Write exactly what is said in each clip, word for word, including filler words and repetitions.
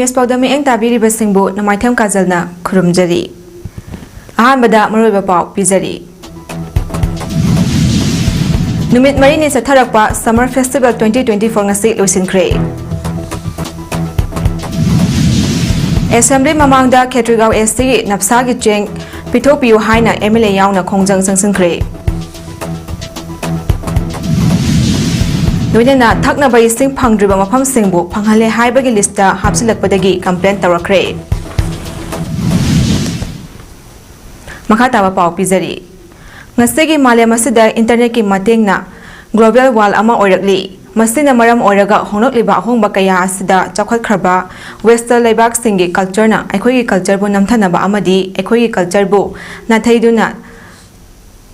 ꯑꯦꯁ ꯄꯥꯎꯗꯝ ꯃꯤꯠꯌꯦꯡ ꯇꯥꯕꯤꯔꯤꯕꯁꯤꯡꯕꯨ ꯅꯃꯥꯏꯊꯦꯝ ꯀꯥꯖꯜꯅ ꯈꯨꯔꯨꯝꯖꯔꯤ꯫ ꯑꯍꯥꯟꯕꯗ ꯃꯔꯨꯑꯣꯏꯕ ꯄꯥꯎ ꯄꯤꯖꯔꯤ꯫ ꯅꯨꯃꯤꯠ ꯃꯔꯤꯅꯤ ꯆꯠꯊꯔꯛꯄ Summer Festival twenty twenty-four ꯉꯁꯤ ꯂꯣꯏꯁꯤꯟꯈ꯭ꯔꯦ꯫ ꯑꯦꯁꯦꯝꯕ꯭ꯂꯤ ꯃꯃꯥꯡꯗ ꯈꯦꯇ꯭ꯔꯤꯒꯥꯎ ꯑꯦꯁ ꯇꯤꯒꯤ ꯅꯞꯁꯥꯒꯤ ꯆꯦꯡ ꯄꯤꯊꯣꯛꯄꯤꯌꯨ ꯍꯥꯏꯅ ꯑꯦꯝ ꯑꯦꯜ ꯑꯦ ꯌꯥꯎꯅ ꯈꯣꯡꯖꯪ ꯆꯪꯁꯤꯟꯈ꯭ꯔꯦ꯫ ꯂꯣꯏꯅꯅ ꯊꯛꯅꯕ ꯏꯁꯤꯡ ꯐꯪꯗ꯭ꯔꯤꯕ ꯃꯐꯝꯁꯤꯡꯕꯨ ꯐꯪꯍꯜꯂꯦ ꯍꯥꯏꯕꯒꯤ ꯂꯤꯁꯇ ꯍꯥꯞꯆꯤꯜꯂꯛꯄꯗꯒꯤ ꯀꯝꯄ꯭ꯂꯦꯟ ꯇꯧꯔꯛꯈ꯭ꯔꯦ꯫ ꯃꯈꯥ ꯇꯥꯕ ꯄꯥꯎ ꯄꯤꯖꯔꯤ꯫ ꯉꯁꯤꯒꯤ ꯃꯥꯂꯦꯝ ꯑꯁꯤꯗ ꯏꯟꯇꯔꯅꯦꯠꯀꯤ ꯃꯇꯦꯡꯅ global world ꯑꯃ ꯑꯣꯏꯔꯛꯂꯤ꯫ ꯃꯁꯤꯅ ꯃꯔꯝ ꯑꯣꯏꯔꯒ ꯍꯣꯡꯂꯛꯂꯤꯕ ꯑꯍꯣꯡꯕ ꯀꯌꯥ ꯑꯁꯤꯗ ꯆꯥꯎꯈꯠꯈ꯭ꯔꯕ Western ꯂꯩꯕꯥꯛꯁꯤꯡꯒꯤ cultureꯅ ꯑꯩꯈꯣꯏꯒꯤ cultureꯕꯨ ꯅꯝꯊꯅꯕ ꯑꯃꯗꯤ ꯑꯩꯈꯣꯏꯒꯤ cultureꯕꯨ ꯅꯥꯊꯩꯗꯨꯅ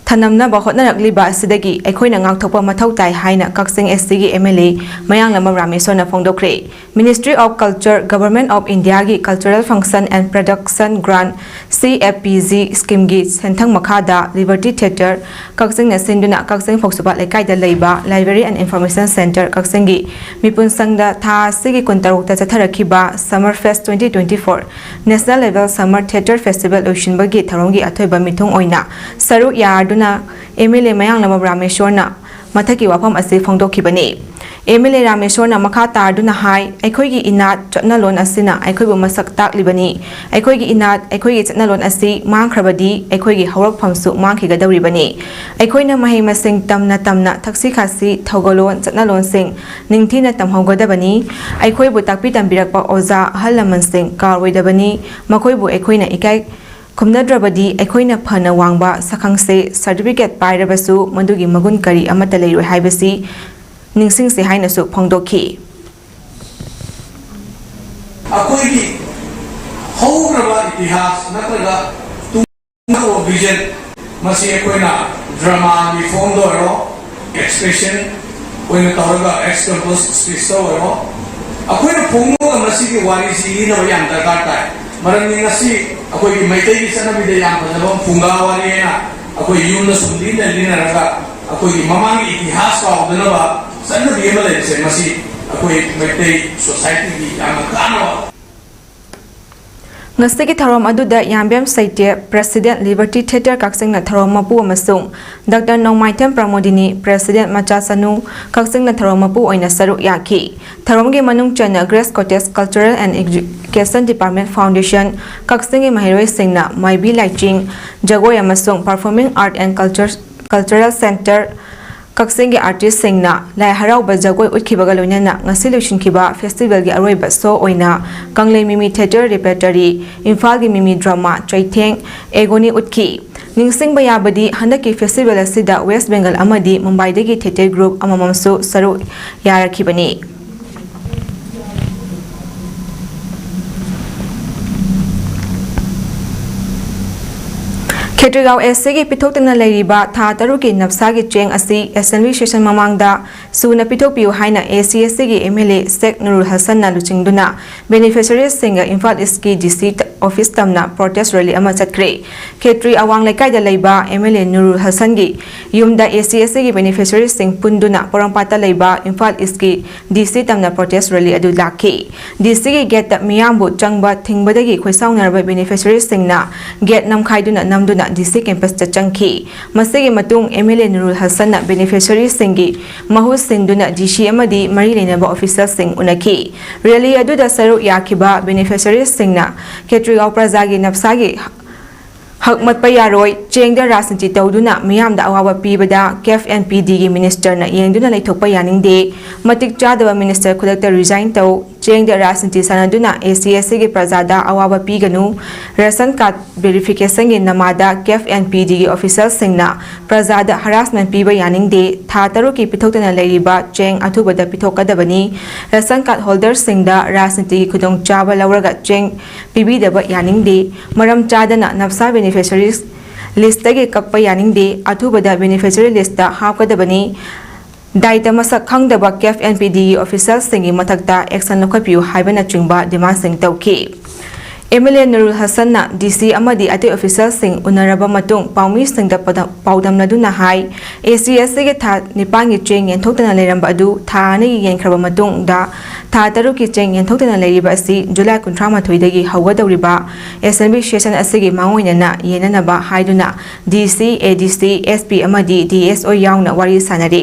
ꯊꯅꯝꯅꯕ ꯍꯣꯠꯅꯔꯛꯂꯤꯕ ꯑꯁꯤꯗꯒꯤ ꯑꯩꯈꯣꯏꯅ ꯉꯥꯛꯊꯣꯛꯄ ꯃꯊꯧ ꯇꯥꯏ ꯍꯥꯏꯅ ꯀꯛꯆꯤꯡ ꯑꯦꯁ ꯇꯤꯒꯤ ꯑꯦꯝ ꯑꯦꯜ ꯑꯦ ꯃꯌꯥꯡꯂꯝꯕꯝ ꯔꯥꯃꯦꯁꯣꯔꯅ ꯐꯣꯡꯗꯣꯛꯈ꯭ꯔꯦ꯫ Ministry of Culture, Government of Indiaꯒꯤ Cultural Function and Production Grant, C F P G schemeꯒꯤ ꯁꯦꯟꯊꯪ ꯃꯈꯥꯗ Liberty Theatre ꯀꯛꯆꯤꯡꯅ ꯁꯤꯟꯗꯨꯅ ꯀꯛꯆꯤꯡ ꯐꯧꯁꯨꯕ ꯂꯩꯀꯥꯏꯗ ꯂꯩꯕ Library and Information Centre ꯀꯛꯆꯤꯡꯒꯤ ꯃꯤꯄꯨꯟ ꯁꯪꯗ ꯊꯥ ꯑꯁꯤꯒꯤ ꯀꯨꯟꯇꯔꯨꯛꯇ ꯆꯠꯊꯔꯛꯈꯤꯕ Summer Fest twenty twenty-four National Level Summer Theatre Festival ꯂꯣꯏꯁꯤꯟꯕꯒꯤ ꯊꯧꯔꯝꯒꯤ ꯑꯊꯣꯏꯕ ꯃꯤꯊꯨꯡ ꯑꯣꯏꯅ ꯁꯔꯨꯛ ꯌꯥꯗꯨꯅ ꯑꯦꯝ ꯑꯦꯜ ꯑꯦ ꯃꯌꯥꯡꯂꯝꯕꯝ ꯔꯥꯃꯦꯁꯣꯔꯅ ꯃꯊꯛꯀꯤ ꯋꯥꯐꯝ ꯑꯁꯤ ꯐꯣꯡꯗꯣꯛꯈꯤꯕꯅꯤ꯫ ꯑꯦꯝ ꯑꯦꯜ ꯑꯦ ꯔꯥꯃꯦꯁꯣꯔꯅ ꯃꯈꯥ ꯇꯥꯗꯨꯅ ꯍꯥꯏ, ꯑꯩꯈꯣꯏꯒꯤ ꯏꯅꯥꯠ ꯆꯠꯅꯂꯣꯟ ꯑꯁꯤꯅ ꯑꯩꯈꯣꯏꯕꯨ ꯃꯁꯛ ꯇꯥꯛꯂꯤꯕꯅꯤ꯫ ꯑꯩꯈꯣꯏꯒꯤ ꯏꯅꯥꯠ, ꯑꯩꯈꯣꯏꯒꯤ ꯆꯠꯅꯂꯣꯟ ꯑꯁꯤ ꯃꯥꯡꯈ꯭ꯔꯕꯗꯤ ꯑꯩꯈꯣꯏꯒꯤ ꯍꯧꯔꯛꯐꯝꯁꯨ ꯃꯥꯡꯈꯤꯒꯗꯧꯔꯤꯕꯅꯤ꯫ ꯑꯩꯈꯣꯏꯅ ꯃꯍꯩ ꯃꯁꯤꯡ ꯇꯝꯅ ꯇꯝꯅ ꯊꯛꯁꯤ ꯈꯥꯁꯤ, ꯊꯧꯒꯜꯂꯣꯟ, ꯆꯠꯅꯂꯣꯟꯁꯤꯡ ꯅꯤꯡꯊꯤꯅ ꯇꯝꯍꯧꯒꯗꯕꯅꯤ꯫ ꯑꯩꯈꯣꯏꯕꯨ ꯇꯥꯛꯄꯤ ꯇꯝꯕꯤꯔꯛꯄ ꯑꯣꯖꯥ ꯑꯍꯜ ꯂꯃꯟꯁꯤꯡ ꯀꯥꯎꯔꯣꯏꯗꯕꯅꯤ꯫ ꯃꯈꯣꯏꯕꯨ ꯑꯩꯈꯣꯏꯅ ꯏꯀꯥꯏ ꯈꯨꯝꯅꯗ꯭ꯔꯕꯗꯤ ꯑꯩꯈꯣꯏꯅ ꯐꯅ ꯋꯥꯡꯕ ꯁꯛꯈꯪꯁꯦ, certificate ꯄꯥꯏꯔꯕꯁꯨ ꯃꯗꯨꯒꯤ ꯃꯒꯨꯟ ꯀꯔꯤ ꯑꯃꯠꯇ ꯂꯩꯔꯣꯏ ꯍꯥꯏꯕꯁꯤ ꯅꯤꯡꯁꯤꯡꯁꯤ ꯍꯥꯏꯅꯁꯨ ꯐꯣꯡꯗꯣꯛꯈꯤ꯫ ꯑꯩꯈꯣꯏꯒꯤ ꯍꯧꯈ꯭ꯔꯕ ꯏꯇꯤꯍꯥꯁ ꯅꯠꯇ꯭ꯔꯒ ꯇꯨꯡꯒꯤ ꯚꯤꯖꯟ, ꯃꯁꯤ ꯑꯩꯈꯣꯏꯅ ꯗ꯭ꯔꯃꯥꯒꯤ ꯐꯣꯝꯗ ꯑꯣꯏꯔꯣ, ꯑꯦꯛꯁꯄ꯭ꯔꯦꯁꯟ ꯑꯣꯏꯅ ꯇꯧꯔꯒ ꯑꯦꯛꯁ ꯀꯦꯝꯄꯁ ꯁ꯭ꯄꯦꯁꯇ ꯑꯣꯏꯔꯣ, ꯑꯩꯈꯣꯏꯅ ꯐꯣꯡꯗꯣꯛꯑꯒ ꯃꯁꯤꯒꯤ ꯋꯥꯔꯤꯁꯤ ꯂꯤꯅꯕ ꯌꯥꯝ ꯗꯔꯀꯥꯔ ꯇꯥꯏ꯫ ꯃꯔꯝꯗꯤ ꯉꯁꯤ ꯑꯩꯈꯣꯏꯒꯤ ꯃꯩꯇꯩꯒꯤ ꯆꯠꯅꯕꯤꯗ ꯌꯥꯝ ꯐꯖꯕ ꯐꯨꯡꯒꯥ ꯋꯥꯔꯤ ꯍꯥꯏꯅ ꯑꯩꯈꯣꯏ ꯌꯨꯝꯗ ꯁꯨꯝ ꯂꯤꯅ ꯂꯤꯅꯔꯒ ꯑꯩꯈꯣꯏꯒꯤ ꯃꯃꯥꯡꯒꯤ ꯏꯇꯤꯍꯥꯁ ꯀꯥꯎꯗꯅꯕ ꯆꯠꯅꯕꯤ ꯑꯃ ꯂꯩꯕꯁꯦ, ꯃꯁꯤ ꯑꯩꯈꯣꯏ ꯃꯩꯇꯩ ꯁꯣꯁꯥꯏꯇꯤꯒꯤ ꯌꯥꯝꯅ ꯀꯥꯟꯅꯕ ꯉꯁꯤꯒꯤ ꯊꯧꯔꯝ ꯑꯗꯨꯗ ꯌꯥꯝꯕꯦꯝ ꯁꯩꯇꯦ, President, Liberty Theatre ꯀꯛꯆꯤꯡꯅ ꯊꯧꯔꯝ ꯃꯄꯨ, ꯑꯃꯁꯨꯡ ꯗꯥꯛꯇꯔ ꯅꯣꯡꯃꯥꯏꯊꯦꯝ ꯄ꯭ꯔꯃꯣꯗꯤꯅꯤ, President, ꯃꯆꯥ ꯆꯅꯨ ꯀꯛꯆꯤꯡꯅ ꯊꯧꯔꯝ ꯃꯄꯨ ꯑꯣꯏꯅ ꯁꯔꯨꯛ ꯌꯥꯈꯤ꯫ ꯊꯧꯔꯝꯒꯤ ꯃꯅꯨꯡ ꯆꯟꯅ Grace Cottage Cultural and Education Department Foundation ꯀꯛꯆꯤꯡꯒꯤ ꯃꯍꯩꯔꯣꯏꯁꯤꯡꯅ ꯃꯥꯏꯕꯤ ꯂꯥꯏꯆꯤꯡ, ꯖꯒꯣꯏ ꯑꯃꯁꯨꯡ Performing Art and Culture, Cultural Centre ꯀꯛꯆꯤꯡꯒꯤ artistꯁꯤꯡꯅ ꯂꯥꯏ ꯍꯔꯥꯎꯕ ꯖꯒꯣꯏ ꯎꯠꯈꯤꯕꯒ ꯂꯣꯏꯅꯅ ꯉꯁꯤ ꯂꯣꯏꯁꯤꯟꯈꯤꯕ festivalꯒꯤ ꯑꯔꯣꯏꯕ show ꯑꯣꯏꯅ ꯀꯪꯂꯩ ꯃꯤꯃꯤ theatre repertory, ꯏꯝꯐꯥꯜꯒꯤ ꯃꯤꯃꯤ drama ꯆꯩꯊꯦꯡ, agony ꯎꯠꯈꯤ꯫ ꯅꯤꯡꯁꯤꯡꯕ ꯌꯥꯕꯗꯤ, ꯍꯟꯗꯛꯀꯤ festival ꯑꯁꯤꯗ West Bengal ꯑꯃꯗꯤ ꯃꯨꯝꯕꯥꯏꯗꯒꯤ theatre group ꯑꯃꯃꯝꯁꯨ ꯁꯔꯨꯛ ꯌꯥꯔꯛꯈꯤꯕꯅꯤ꯫ ꯈꯦꯇ꯭ꯔꯤꯒꯥꯎ ACꯒꯤ ꯄꯤꯊꯣꯛꯇꯅ ꯂꯩꯔꯤꯕ ꯊꯥ ꯇꯔꯨꯛꯀꯤ ꯅꯞꯁꯥꯒꯤ ꯆꯦꯡ ꯑꯁꯤ assembly session ꯃꯃꯥꯡꯗ ꯁꯨꯅ ꯄꯤꯊꯣꯛꯄꯤꯌꯨ ꯍꯥꯏꯅ ACACꯒꯤ MLA Sheikh Nurul Hassanꯅ ꯂꯨꯆꯤꯡꯗꯨꯅ beneficiariesꯁꯤꯡꯒ ꯏꯝꯐꯥꯜ Eastꯀꯤ DC office ꯇꯝꯅ protest rally ꯑꯃ ꯆꯠꯈ꯭ꯔꯦ꯫ ꯈꯦꯇ꯭ꯔꯤ ꯑꯋꯥꯡ ꯂꯩꯀꯥꯏꯗ ꯂꯩꯕ MLA Nurul Hassanꯒꯤ ꯌꯨꯝꯗ ACACꯒꯤ beneficiariesꯁꯤꯡ ꯄꯨꯟꯗꯨꯅ ꯄꯣꯔꯣꯝꯄꯥꯠꯇ ꯂꯩꯕ ꯏꯝꯐꯥꯜ Eastꯀꯤ DC ꯇꯝꯅ protest rally ꯑꯗꯨ ꯂꯥꯛꯈꯤ꯫ DCꯒꯤ gateꯇ ꯃꯤꯌꯥꯝꯕꯨ ꯆꯪꯕ ꯊꯤꯡꯕꯗꯒꯤ ꯈꯣꯏꯁꯥꯎꯅꯔꯕ beneficiariesꯁꯤꯡꯅ gate ꯅꯝꯈꯥꯏꯗꯨꯅ ꯅꯝꯗꯨꯅ DC campusꯇ ꯆꯪꯈꯤ꯫ ꯃꯁꯤꯒꯤ ꯃꯇꯨꯡ MLA Nurul Hassanꯅ beneficiariesꯁꯤꯡꯒꯤ ꯃꯍꯨꯠ ꯁꯤꯟꯗꯨꯅ DC ꯑꯃꯗꯤ ꯃꯔꯤ ꯂꯩꯅꯕ officialꯁꯤꯡ ꯎꯅꯈꯤ꯫ Rally ꯑꯗꯨꯗ ꯁꯔꯨꯛ ꯌꯥꯈꯤꯕ beneficiariesꯁꯤꯡꯅ ꯈꯦꯇ꯭ꯔꯤꯒꯥꯎ ꯄ꯭ꯔꯖꯥꯒꯤ ꯅꯞꯁꯥꯒꯤ ꯍꯛ ꯃꯠꯄ ꯌꯥꯔꯣꯏ, ꯆꯦꯡꯗ ꯔꯥꯖꯅꯤꯇꯤ ꯇꯧꯗꯨꯅ ꯃꯤꯌꯥꯝꯗ ꯑꯋꯥꯕ ꯄꯤꯕꯗ CAF and PDꯒꯤ ministerꯅ ꯌꯦꯡꯗꯨꯅ ꯂꯩꯊꯣꯛꯄ ꯌꯥꯅꯤꯡꯗꯦ, ꯃꯇꯤꯛ ꯆꯥꯗꯕ minister ꯈꯨꯗꯛꯇ resign ꯇꯧ, ꯆꯦꯡꯗ ꯔꯥꯖꯅꯤꯇꯤ ꯁꯥꯟꯅꯗꯨꯅ ACACꯒꯤ ꯄ꯭ꯔꯖꯥꯗ ꯑꯋꯥꯕ ꯄꯤꯒꯅꯨ, ration card verificationꯒꯤ ꯅꯃꯥꯗ CAF and PDꯒꯤ officialꯁꯤꯡꯅ ꯄ꯭ꯔꯖꯥꯗ harassment ꯄꯤꯕ ꯌꯥꯅꯤꯡꯗꯦ, ꯊꯥ ꯇꯔꯨꯛꯀꯤ ꯄꯤꯊꯣꯛꯇꯅ ꯂꯩꯔꯤꯕ ꯆꯦꯡ ꯑꯊꯨꯕꯗ ꯄꯤꯊꯣꯛꯀꯗꯕꯅꯤ, ration card holderꯁꯤꯡꯗ ꯔꯥꯖꯅꯤꯇꯤꯒꯤ ꯈꯨꯗꯣꯡꯆꯥꯕ ꯂꯧꯔꯒ ꯆꯦꯡ ꯄꯤꯕꯤꯗꯕ ꯌꯥꯅꯤꯡꯗꯦ, ꯃꯔꯝ ꯆꯥꯗꯅ ꯅꯞꯁꯥ beneficiaries listꯇꯒꯤ ꯀꯛꯄ ꯌꯥꯅꯤꯡꯗꯦ, ꯑꯊꯨꯕꯗ beneficiary listꯇ ꯍꯥꯞꯀꯗꯕꯅꯤ, ꯗꯥꯏꯇ ꯃꯁꯛ ꯈꯪꯗꯕ CAF and PDꯒꯤ officialꯁꯤꯡꯒꯤ ꯃꯊꯛꯇ action ꯂꯧꯈꯠꯄꯤꯌꯨ ꯍꯥꯏꯕꯅꯆꯤꯡꯕ demandꯁꯤꯡ ꯇꯧꯈꯤ꯫ ꯑꯦꯝ ꯑꯦꯜ ꯑꯦ ꯅꯨꯔꯨꯜ ꯍꯁꯟꯅ ꯗꯤ ꯁꯤ ꯑꯃꯗꯤ ꯑꯇꯩ ꯑꯣꯐꯤꯁꯤꯌꯦꯜꯁꯤꯡ ꯎꯅꯔꯕ ꯃꯇꯨꯡ ꯄꯥꯎꯃꯤꯁꯤꯡꯗ ꯄꯥꯎꯗꯝꯅꯗꯨꯅ ꯍꯥꯏ, ꯑꯦ ꯁꯤ ꯑꯦꯁ ꯁꯤꯒꯤ ꯊꯥ ꯅꯤꯄꯥꯟꯒꯤ ꯆꯦꯡ ꯌꯦꯟꯊꯣꯛꯇꯅ ꯂꯩꯔꯝꯕ ꯑꯗꯨ ꯊꯥ ꯑꯅꯤꯒꯤ ꯌꯦꯟꯈ꯭ꯔꯕ ꯃꯇꯨꯡꯗ ꯊꯥ ꯇꯔꯨꯛꯀꯤ ꯆꯦꯡ ꯌꯦꯟꯊꯣꯛꯇꯅ ꯂꯩꯔꯤꯕ ꯑꯁꯤ ꯖꯨꯂꯥꯏ ꯀꯨꯟꯊ꯭ꯔꯥ ꯃꯥꯊꯣꯏꯗꯒꯤ ꯍꯧꯒꯗꯧꯔꯤꯕ ꯑꯦꯁꯦꯝꯕ꯭ꯂꯤ ꯁꯦꯁꯟ ꯑꯁꯤꯒꯤ ꯃꯥꯡꯑꯣꯏꯅꯅ ꯌꯦꯟꯅꯅꯕ ꯍꯥꯏꯗꯨꯅ ꯗꯤ ꯁꯤ, ꯑꯦ ꯗꯤ ꯁꯤ, ꯑꯦꯁ ꯄꯤ ꯑꯃꯗꯤ ꯗꯤ ꯑꯦꯁ ꯑꯣ ꯌꯥꯎꯅ ꯋꯥꯔꯤ ꯁꯥꯟꯅꯔꯤ꯫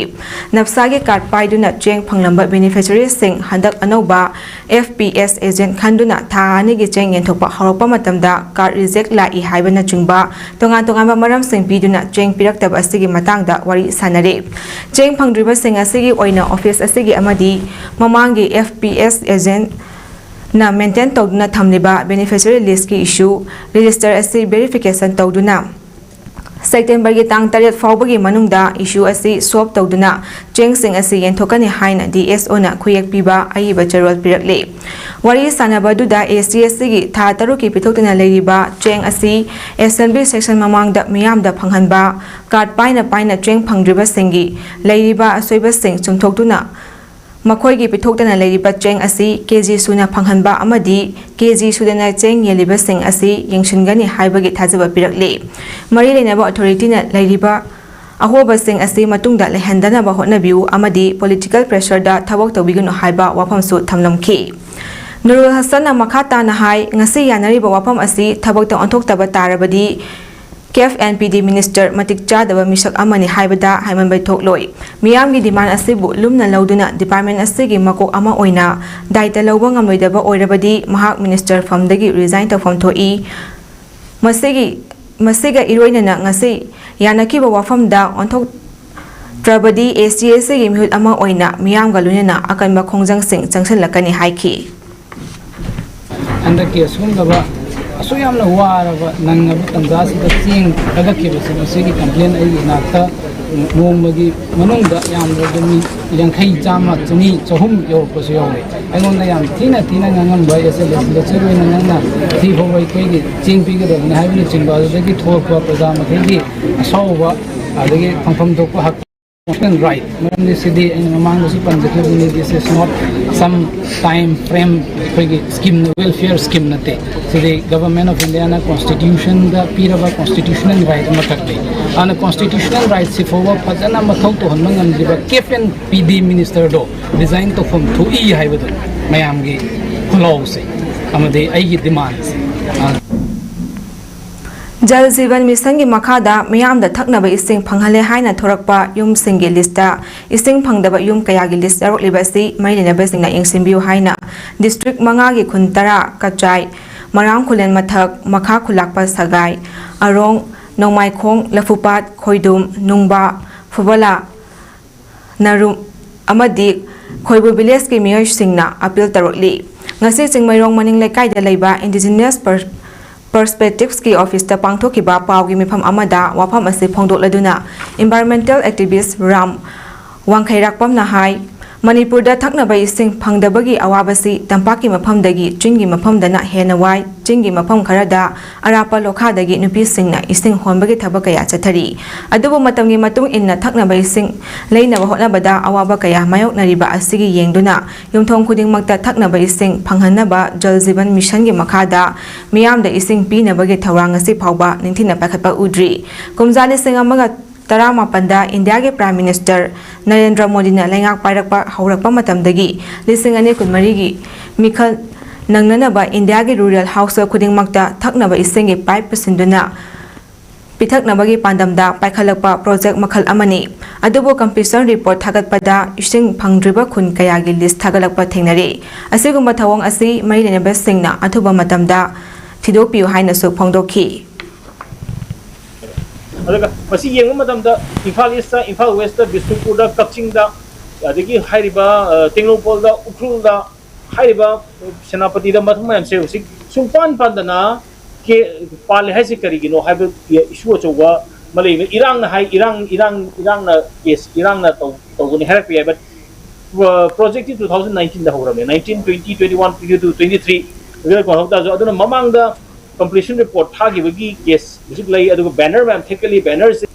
ꯅꯞꯁꯥꯒꯤ ꯀꯥꯔꯗ ꯄꯥꯏꯗꯨꯅ ꯆꯦꯡ ꯐꯪꯂꯝꯕ ꯕꯦꯅꯤꯐꯤꯁꯔꯤꯁꯤꯡ ꯍꯟꯗꯛ ꯑꯅꯧꯕ ꯑꯦꯐ ꯄꯤ ꯑꯦꯁ ꯑꯦꯖꯦꯟꯠ ꯈꯟꯗꯨꯅ ꯊꯥ ꯑꯅꯤꯒꯤ ꯆꯦꯡ ꯌꯦꯟꯊꯣꯛꯄ ꯍꯧꯔꯛꯄ ꯃꯇꯝꯗ ꯀꯥꯔꯗ ꯔꯤꯖꯦꯛ ꯂꯥꯛꯏ ꯍꯥꯏꯕꯅꯆꯤꯡꯕ ꯇꯣꯉꯥꯟ ꯇꯣꯉꯥꯟꯕ ꯃꯔꯝꯁꯤꯡ ꯄꯤꯗꯨꯅ ꯆꯦꯡ ꯄꯤꯔꯛꯇꯕ ꯑꯁꯤꯒꯤ ꯃꯇꯥꯡꯗ ꯋꯥꯔꯤ ꯁꯥꯟꯅꯔꯦ꯫ ꯆꯦꯡ ꯐꯪꯗ꯭ꯔꯤꯕꯁꯤꯡ ꯑꯁꯤꯒꯤ ꯑꯣꯏꯅ ꯑꯣꯐꯤꯁ ꯑꯁꯤꯒꯤ ꯑꯃꯗꯤ ꯃꯃꯥꯡꯒꯤ ꯑꯦꯐ ꯄꯤ ꯑꯦꯁ ꯑꯦꯖꯦꯟꯠꯅ ꯃꯦꯟꯇꯦꯟ ꯇꯧꯗꯨꯅ ꯊꯝꯂꯤꯕ ꯕꯦꯅꯤꯐꯤꯁꯔꯤ ꯂꯤꯁ꯭ꯠꯀꯤ ꯏꯁꯨ ꯔꯦꯖꯤꯁ꯭ꯇꯔ ꯑꯁꯤ ꯚꯦꯔꯤꯐꯤꯀꯦꯁꯟ ꯇꯧꯗꯨꯅ ꯁꯦꯞꯇꯦꯝꯕꯔꯒꯤ ꯇꯥꯡ ꯇꯔꯦꯠ ꯐꯥꯎꯕꯒꯤ ꯃꯅꯨꯡꯗ ꯏꯁꯨ ꯑꯁꯤ ꯁꯣꯜꯕ ꯇꯧꯗꯨꯅ ꯆꯦꯡꯁꯤꯡ ꯑꯁꯤ ꯌꯦꯟꯊꯣꯛꯀꯅꯤ ꯍꯥꯏꯅ ꯗꯤ ꯑꯦꯁ ꯑꯣꯅ ꯈꯨꯌꯦꯛ ꯄꯤꯕ ꯑꯏꯕ ꯆꯦꯔꯣꯜ ꯄꯤꯔꯛꯂꯤ꯫ ꯋꯥꯔꯤ ꯁꯥꯟꯅꯕꯗꯨꯗ ꯑꯦ ꯁꯤ ꯑꯦꯁ ꯁꯤꯒꯤ ꯊꯥ ꯇꯔꯨꯛꯀꯤ ꯄꯤꯊꯣꯛꯇꯨꯅ ꯂꯩꯔꯤꯕ ꯆꯦꯡ ꯑꯁꯤ ꯑꯦꯁꯦꯝꯕ꯭ꯂꯤ ꯁꯦꯁꯟ ꯃꯃꯥꯡꯗ ꯃꯤꯌꯥꯝꯗ ꯐꯪꯍꯟꯕ, ꯀꯥꯔꯗ ꯄꯥꯏꯅ ꯄꯥꯏꯅ ꯆꯦꯡ ꯐꯪꯗ꯭ꯔꯤꯕꯁꯤꯡꯒꯤ ꯂꯩꯔꯤꯕ ꯑꯁꯣꯏꯕꯁꯤꯡ ꯆꯨꯝꯊꯣꯛꯇꯨꯅ ꯃꯈꯣꯏꯒꯤ ꯄꯤꯊꯣꯛꯇꯅ ꯂꯩꯔꯤꯕ ꯆꯦꯡ ꯑꯁꯤ ꯀꯦ ꯖꯤ ꯁꯨꯅ ꯐꯪꯍꯟꯕ ꯑꯃꯗꯤ ꯀꯦ ꯖꯤ ꯁꯨꯗꯅ ꯆꯦꯡ ꯌꯦꯜꯂꯤꯕꯁꯤꯡ ꯑꯁꯤ ꯌꯦꯡꯁꯤꯟꯒꯅꯤ ꯍꯥꯏꯕꯒꯤ ꯊꯥꯖꯕ ꯄꯤꯔꯛꯂꯤ꯫ ꯃꯔꯤ ꯂꯩꯅꯕ ꯑꯣꯊꯣꯔꯤꯇꯤꯅ ꯂꯩꯔꯤꯕ ꯑꯍꯣꯕꯁꯤꯡ ꯑꯁꯤ ꯃꯇꯨꯡꯗ ꯂꯩꯍꯟꯗꯅꯕ ꯍꯣꯠꯅꯕꯤꯌꯨ ꯑꯃꯗꯤ ꯄꯣꯂꯤꯇꯤꯀꯦꯜ ꯄ꯭ꯔꯦꯁꯔꯗ ꯊꯕꯛ ꯇꯧꯕꯤꯒꯅꯨ ꯍꯥꯏꯕ ꯋꯥꯐꯝꯁꯨ ꯊꯝꯂꯝꯈꯤ꯫ ꯅꯨꯔꯨꯜ ꯍꯁꯟꯅ ꯃꯈꯥ ꯇꯥꯅ ꯍꯥꯏ, ꯉꯁꯤ ꯌꯥꯅꯔꯤꯕ ꯋꯥꯐꯝ ꯑꯁꯤ ꯊꯕꯛꯇ ꯑꯣꯟꯊꯣꯛꯇꯕ ꯇꯥꯔꯕꯗꯤ ꯀꯦꯐ ꯑꯦꯟ ꯄꯤ ꯗꯤ ꯃꯤꯅꯤꯁꯇꯔ ꯃꯇꯤꯛ ꯆꯥꯗꯕ ꯃꯤꯁꯛ ꯑꯃꯅꯤ ꯍꯥꯏꯕꯗ ꯍꯥꯏꯃꯟꯕ ꯊꯣꯛꯂꯣꯏ꯫ ꯃꯤꯌꯥꯝꯒꯤ ꯗꯤꯃꯥꯟ ꯑꯁꯤꯕꯨ ꯂꯨꯝꯅ ꯂꯧꯗꯨꯅ ꯗꯤꯄꯥꯔꯠꯃꯦꯟ ꯑꯁꯤꯒꯤ ꯃꯀꯣꯛ ꯑꯃ ꯑꯣꯏꯅ ꯗꯥꯏꯇ ꯂꯧꯕ ꯉꯝꯂꯣꯏꯗꯕ ꯑꯣꯏꯔꯕꯗꯤ ꯃꯍꯥꯛ ꯃꯤꯅꯤꯁꯇꯔ ꯐꯝꯗꯒꯤ ꯔꯤꯖꯥꯏꯟ ꯇꯧꯐꯝ ꯊꯣꯛꯏ꯫ ꯃꯁꯤꯒꯤ, ꯃꯁꯤꯒ ꯏꯔꯣꯏꯅꯅ ꯉꯁꯤ ꯌꯥꯅꯈꯤꯕ ꯋꯥꯐꯝꯗ ꯑꯣꯟꯊꯣꯛꯇ꯭ꯔꯕꯗꯤ ꯑꯦ ꯁꯤ ꯑꯦ ꯁꯤꯒꯤ ꯃꯤꯍꯨꯠ ꯑꯃ ꯑꯣꯏꯅ ꯃꯤꯌꯥꯝꯒ ꯂꯣꯏꯅꯅ ꯑꯀꯟꯕ ꯈꯣꯡꯖꯪꯁꯤꯡ ꯆꯪꯁꯤꯜꯂꯛꯀꯅꯤ ꯍꯥꯏꯈꯤ꯫ ꯍꯟꯗꯛꯀꯤ ꯑꯁꯤꯒꯨꯝꯂꯕ ꯑꯁꯨꯛ ꯌꯥꯝꯅ ꯋꯥꯔꯕ ꯅꯪꯉꯕ ꯇꯥꯟꯖꯥꯁꯤꯗ ꯆꯦꯡ ꯊꯥꯒꯠꯈꯤꯕꯁꯤ, ꯃꯁꯤꯒꯤ ꯀꯝꯄ꯭ꯂꯦꯟ ꯑꯩꯒꯤ ꯏꯅꯥꯛꯇ ꯅꯣꯡꯃꯒꯤ ꯃꯅꯨꯡꯗ ꯌꯥꯝꯗ꯭ꯔꯕꯗ ꯃꯤ ꯌꯥꯡꯈꯩ, ꯆꯥꯝꯃ, ꯆꯅꯤ, ꯆꯍꯨꯝ ꯌꯧꯔꯛꯄꯁꯨ ꯌꯥꯎꯔꯦ꯫ ꯑꯩꯉꯣꯟꯗ ꯌꯥꯝ ꯊꯤꯅ ꯊꯤꯅ ꯉꯥꯡꯉꯝꯕ, ꯑꯦꯁ ꯑꯦꯜ ꯑꯦꯁ ꯂꯦꯆꯔ ꯑꯣꯏꯅ ꯅꯪꯅ ꯁꯤ ꯐꯥꯎꯕ ꯑꯩꯈꯣꯏꯒꯤ ꯆꯦꯡ ꯄꯤꯒꯗꯕꯅꯤ ꯍꯥꯏꯕꯅꯆꯤꯡꯕ, ꯑꯗꯨꯗꯒꯤ ꯊꯣꯛꯂꯛꯄ ꯄ꯭ꯔꯖꯥ ꯃꯈꯩꯒꯤ ꯑꯁꯥꯎꯕ, ꯑꯗꯒꯤ ꯐꯪꯐꯝ ꯊꯣꯛꯄ ꯍꯛ Constitutional right, ꯃꯔꯝꯗꯤ ꯁꯤꯗꯤ ꯑꯩꯅ ꯃꯃꯥꯡꯗꯁꯨ ꯄꯟꯖꯈꯤꯕꯅꯤ, this is not some time frame, ꯑꯩꯈꯣꯏꯒꯤ ꯁ꯭ꯀꯤꯝ, ꯋꯦꯜꯐꯤꯌꯔ ꯁ꯭ꯀꯤꯝ ꯅꯠꯇꯦ꯫ ꯁꯤꯗꯤ ꯒꯚꯔꯟꯃꯦꯟ ꯑꯣꯐ ꯏꯟꯗꯤꯌꯥꯅ ꯀꯣꯟꯁꯇꯤꯇ꯭ꯌꯨꯁꯟꯗ ꯄꯤꯔꯕ ꯀꯣꯟꯁꯇꯤꯇ꯭ꯌꯨꯁꯅꯦꯜ ꯔꯥꯏꯠ ꯑꯃꯈꯛꯅꯤ꯫ ꯑꯗꯨꯅ ꯀꯣꯟꯁꯇꯤꯇ꯭ꯌꯨꯁꯅꯦꯜ ꯔꯥꯏꯠꯁꯤ ꯐꯥꯎꯕ ꯐꯖꯅ ꯃꯊꯧ ꯇꯧꯍꯟꯕ ꯉꯝꯗ꯭ꯔꯤꯕ ꯀꯦꯞ ꯑꯦꯟ ꯄꯤ ꯗꯤ ꯃꯤꯅꯤꯁꯇꯔꯗꯣ ꯔꯤꯖꯥꯏꯟ ꯇꯧꯐꯝ ꯊꯣꯛꯏ ꯍꯥꯏꯕꯗꯨ ꯃꯌꯥꯝꯒꯤ ꯈꯨꯜꯂꯥꯎꯁꯦ ꯑꯃꯗꯤ ꯑꯩꯒꯤ ꯗꯤꯃꯥꯟꯁꯦ꯫ ꯖꯜ ꯖꯤꯕꯟ ꯃꯤꯁꯟꯒꯤ ꯃꯈꯥꯗ ꯃꯤꯌꯥꯝꯗ ꯊꯛꯅꯕ ꯏꯁꯤꯡ ꯐꯪꯍꯜꯂꯦ ꯍꯥꯏꯅ ꯊꯣꯔꯛꯄ ꯌꯨꯝꯁꯤꯡꯒꯤ ꯂꯤꯁꯇ ꯏꯁꯤꯡ ꯐꯪꯗꯕ ꯌꯨꯝ ꯀꯌꯥꯒꯤ ꯂꯤꯁ ꯌꯥꯎꯔꯛꯂꯤꯕ ꯑꯁꯤ ꯃꯔꯤ ꯂꯩꯅꯕꯁꯤꯡꯅ ꯌꯦꯡꯁꯤꯟꯕꯤꯌꯨ ꯍꯥꯏꯅ ꯗꯤꯁꯇ꯭ꯔꯤꯛ ꯃꯉꯥꯒꯤ ꯈꯨꯟ ꯇꯔꯥ, ꯀꯆꯥꯏ, ꯃꯔꯥꯝ ꯈꯨꯂꯦꯟ ꯃꯊꯛ, ꯃꯈꯥ ꯈꯨꯂꯥꯛꯄ ꯁꯒꯥꯏ, ꯑꯔꯣꯡ, ꯅꯣꯡꯃꯥꯏꯈꯣꯡ, ꯂꯐꯨꯄꯥꯠ, ꯈꯣꯏꯗꯨꯝ, ꯅꯨꯡꯕ, ꯐꯨꯕꯂꯥ, ꯅꯔꯨꯝ ꯑꯃꯗꯤ ꯈꯣꯏꯕꯨ ꯚꯤꯂꯦꯖꯀꯤ ꯃꯤꯑꯣꯏꯁꯤꯡꯅ ꯑꯄꯤꯜ ꯇꯧꯔꯛꯂꯤ꯫ ꯉꯁꯤ ꯆꯤꯡꯃꯩꯔꯣꯡ ꯃꯅꯤꯡ ꯂꯩꯀꯥꯏꯗ ꯂꯩꯕ ꯏꯟꯗꯤꯖꯤꯅꯁ ꯄꯔ-, ꯄꯔꯁꯄꯦꯛꯇꯤꯚꯁꯀꯤ ꯑꯣꯐꯤꯁꯇ ꯄꯥꯡꯊꯣꯛꯈꯤꯕ ꯄꯥꯎꯒꯤ ꯃꯤꯐꯝ ꯑꯃꯗ ꯋꯥꯐꯝ ꯑꯁꯤ ꯐꯣꯡꯗꯣꯛꯂꯗꯨꯅ ꯏꯟꯚꯥꯏꯔꯣꯟꯃꯦꯟꯇꯦꯜ ꯑꯦꯛꯇꯤꯚꯤꯁ ꯔꯥꯝ ꯋꯥꯡꯈꯩꯔꯥꯛꯄꯝꯅ ꯍꯥꯏ, ꯃꯅꯤꯄꯨꯔꯗ ꯊꯛꯅꯕ ꯏꯁꯤꯡ ꯐꯪꯗꯕꯒꯤ ꯑꯋꯥꯕꯁꯤ ꯇꯝꯄꯥꯛꯀꯤ ꯃꯐꯝꯗꯒꯤ ꯆꯤꯡꯒꯤ ꯃꯐꯝꯗꯅ ꯍꯦꯟꯅ ꯋꯥꯏ꯫ ꯆꯤꯡꯒꯤ ꯃꯐꯝ ꯈꯔꯗ ꯑꯔꯥꯞꯄ ꯂꯣꯈꯥꯗꯒꯤ ꯅꯨꯄꯤꯁꯤꯡꯅ ꯏꯁꯤꯡ ꯍꯣꯟꯕꯒꯤ ꯊꯕꯛ ꯀꯌꯥ ꯆꯠꯊꯔꯤ꯫ ꯑꯗꯨꯕꯨ ꯃꯇꯝꯒꯤ ꯃꯇꯨꯡ ꯏꯟꯅ ꯊꯛꯅꯕ ꯏꯁꯤꯡ ꯂꯩꯅꯕ ꯍꯣꯠꯅꯕꯗ ꯑꯋꯥꯕ ꯀꯌꯥ ꯃꯥꯌꯣꯛꯅꯔꯤꯕ ꯑꯁꯤꯒꯤ ꯌꯦꯡꯗꯨꯅ ꯌꯨꯝꯊꯣꯡ ꯈꯨꯗꯤꯡꯃꯛꯇ ꯊꯛꯅꯕ ꯏꯁꯤꯡ ꯐꯪꯍꯟꯅꯕ ꯖꯜ ꯖꯤꯕꯟ ꯃꯤꯁꯟꯒꯤ ꯃꯈꯥꯗ ꯃꯤꯌꯥꯝꯗ ꯏꯁꯤꯡ ꯄꯤꯅꯕꯒꯤ ꯊꯧꯔꯥꯡ ꯉꯁꯤ ꯐꯥꯎꯕ ꯅꯤꯡꯊꯤꯅ ꯄꯥꯏꯈꯠꯄ ꯎꯗ꯭ꯔꯤ꯫ ꯀꯨꯝꯖꯥ ꯂꯤꯁꯤꯡ ꯑꯃꯒ ꯇꯔꯥꯃꯥꯄꯟꯗ ꯏꯟꯗꯤꯌꯥꯒꯤ ꯄ꯭ꯔꯥꯏꯝ ꯃꯤꯅꯤꯁꯇꯔ ꯅꯔꯦꯟꯗ꯭ꯔ ꯃꯣꯗꯤꯅ ꯂꯩꯉꯥꯛ ꯄꯥꯏꯔꯛꯄ ꯍꯧꯔꯛꯄ ꯃꯇꯝꯗꯒꯤ ꯂꯤꯁꯤꯡ ꯑꯅꯤ ꯀꯨꯟꯃꯔꯤꯒꯤ ꯃꯤꯈꯜ ꯅꯪꯅꯅꯕ ꯏꯟꯗꯤꯌꯥꯒꯤ ꯔꯨꯔꯦꯜ ꯍꯥꯎꯁꯍꯣꯜ ꯈꯨꯗꯤꯡꯃꯛꯇ ꯊꯛꯅꯕ ꯏꯁꯤꯡꯒꯤ ꯄꯥꯏꯞ ꯄꯨꯁꯤꯟꯗꯨꯅ ꯄꯤꯊꯛꯅꯕꯒꯤ ꯄꯥꯟꯗꯝꯗ ꯄꯥꯏꯈꯠꯂꯛꯄ ꯄ꯭ꯔꯣꯖꯦꯛ ꯃꯈꯜ ꯑꯃꯅꯤ꯫ ꯑꯗꯨꯕꯨ ꯀꯝꯄ꯭ꯂꯤꯁꯟ ꯔꯤꯄꯣꯔꯠ ꯊꯥꯒꯠꯄꯗ ꯏꯁꯤꯡ ꯐꯪꯗ꯭ꯔꯤꯕ ꯈꯨꯟ ꯀꯌꯥꯒꯤ ꯂꯤꯁ ꯊꯥꯒꯠꯂꯛꯄ ꯊꯦꯡꯅꯔꯤ꯫ ꯑꯁꯤꯒꯨꯝꯕ ꯊꯧꯑꯣꯡ ꯑꯁꯤ ꯃꯔꯤ ꯂꯩꯅꯕꯁꯤꯡꯅ ꯑꯊꯨꯕ ꯃꯇꯝꯗ ꯊꯤꯗꯣꯛꯄꯤꯌꯨ ꯍꯥꯏꯅꯁꯨ ꯐꯣꯡꯗꯣꯛꯈꯤ꯫ ꯑꯗꯨꯒ ꯃꯁꯤ ꯌꯦꯡꯕ ꯃꯇꯝꯗ ꯏꯝꯐꯥꯜ ꯏꯁꯇ, ꯏꯝꯐꯥꯜ ꯋꯦꯁꯇ, ꯕꯤꯁꯅꯨꯄꯨꯔꯗ, ꯀꯛꯆꯤꯡꯗ, ꯑꯗꯒꯤ ꯍꯥꯏꯔꯤꯕ, ꯑ, ꯇꯦꯡꯅꯧꯄꯜꯗ, ꯎꯈ꯭ꯔꯨꯜꯗ, ꯍꯥꯏꯔꯤꯕ ꯁꯦꯅꯥꯄꯇꯤꯗ ꯃꯐꯝ ꯃꯌꯥꯝꯁꯦ ꯍꯧꯖꯤꯛ ꯁꯨꯡꯄꯥꯟ ꯄꯥꯟꯗꯅ ꯀꯦ-, ꯄꯥꯜꯂꯦ ꯍꯥꯏꯁꯦ ꯀꯔꯤꯒꯤꯅꯣ ꯍꯥꯏꯕ ꯏꯁꯨ ꯑꯆꯧꯕ ꯑꯃ ꯂꯩꯕ꯫ ꯏꯔꯥꯡꯅ ꯍꯥꯏ, ꯏꯔꯥꯡ, ꯏꯔꯥꯡ, ꯏꯔꯥꯡꯅ ꯀꯦꯁ, ꯏꯔꯥꯡꯅ ꯇꯧ-, ꯇꯧꯒꯅꯤ ꯍꯥꯏꯔꯛꯄ ꯌꯥꯏ꯫ But, ꯑ, ꯄ꯭ꯔꯣꯖꯦꯛꯇꯤ ꯇꯨ ꯊꯥꯎꯖꯟ ꯅꯥꯏꯟꯇꯤꯟꯗ ꯍꯧꯔꯝꯃꯦ, nineteen, twenty, twenty one, twenty two, twenty three ꯑꯗꯨꯗ ꯀꯣꯟꯍꯧ ꯇꯥꯔꯁꯨ꯫ ꯑꯗꯨꯅ ꯃꯃꯥꯡꯗ ꯀꯝꯄ꯭ꯂꯤꯁꯟ ꯔꯤꯄꯣꯔꯠ ꯊꯥꯈꯤꯕꯒꯤ ꯀꯦꯁ ꯍꯧꯖꯤꯛ ꯂꯩ꯫ ꯑꯗꯨꯒ ꯕꯦꯅꯔ ꯃꯌꯥꯝ ꯊꯦꯠꯀꯠꯂꯤ꯫ ꯕꯦꯅꯔꯁꯦ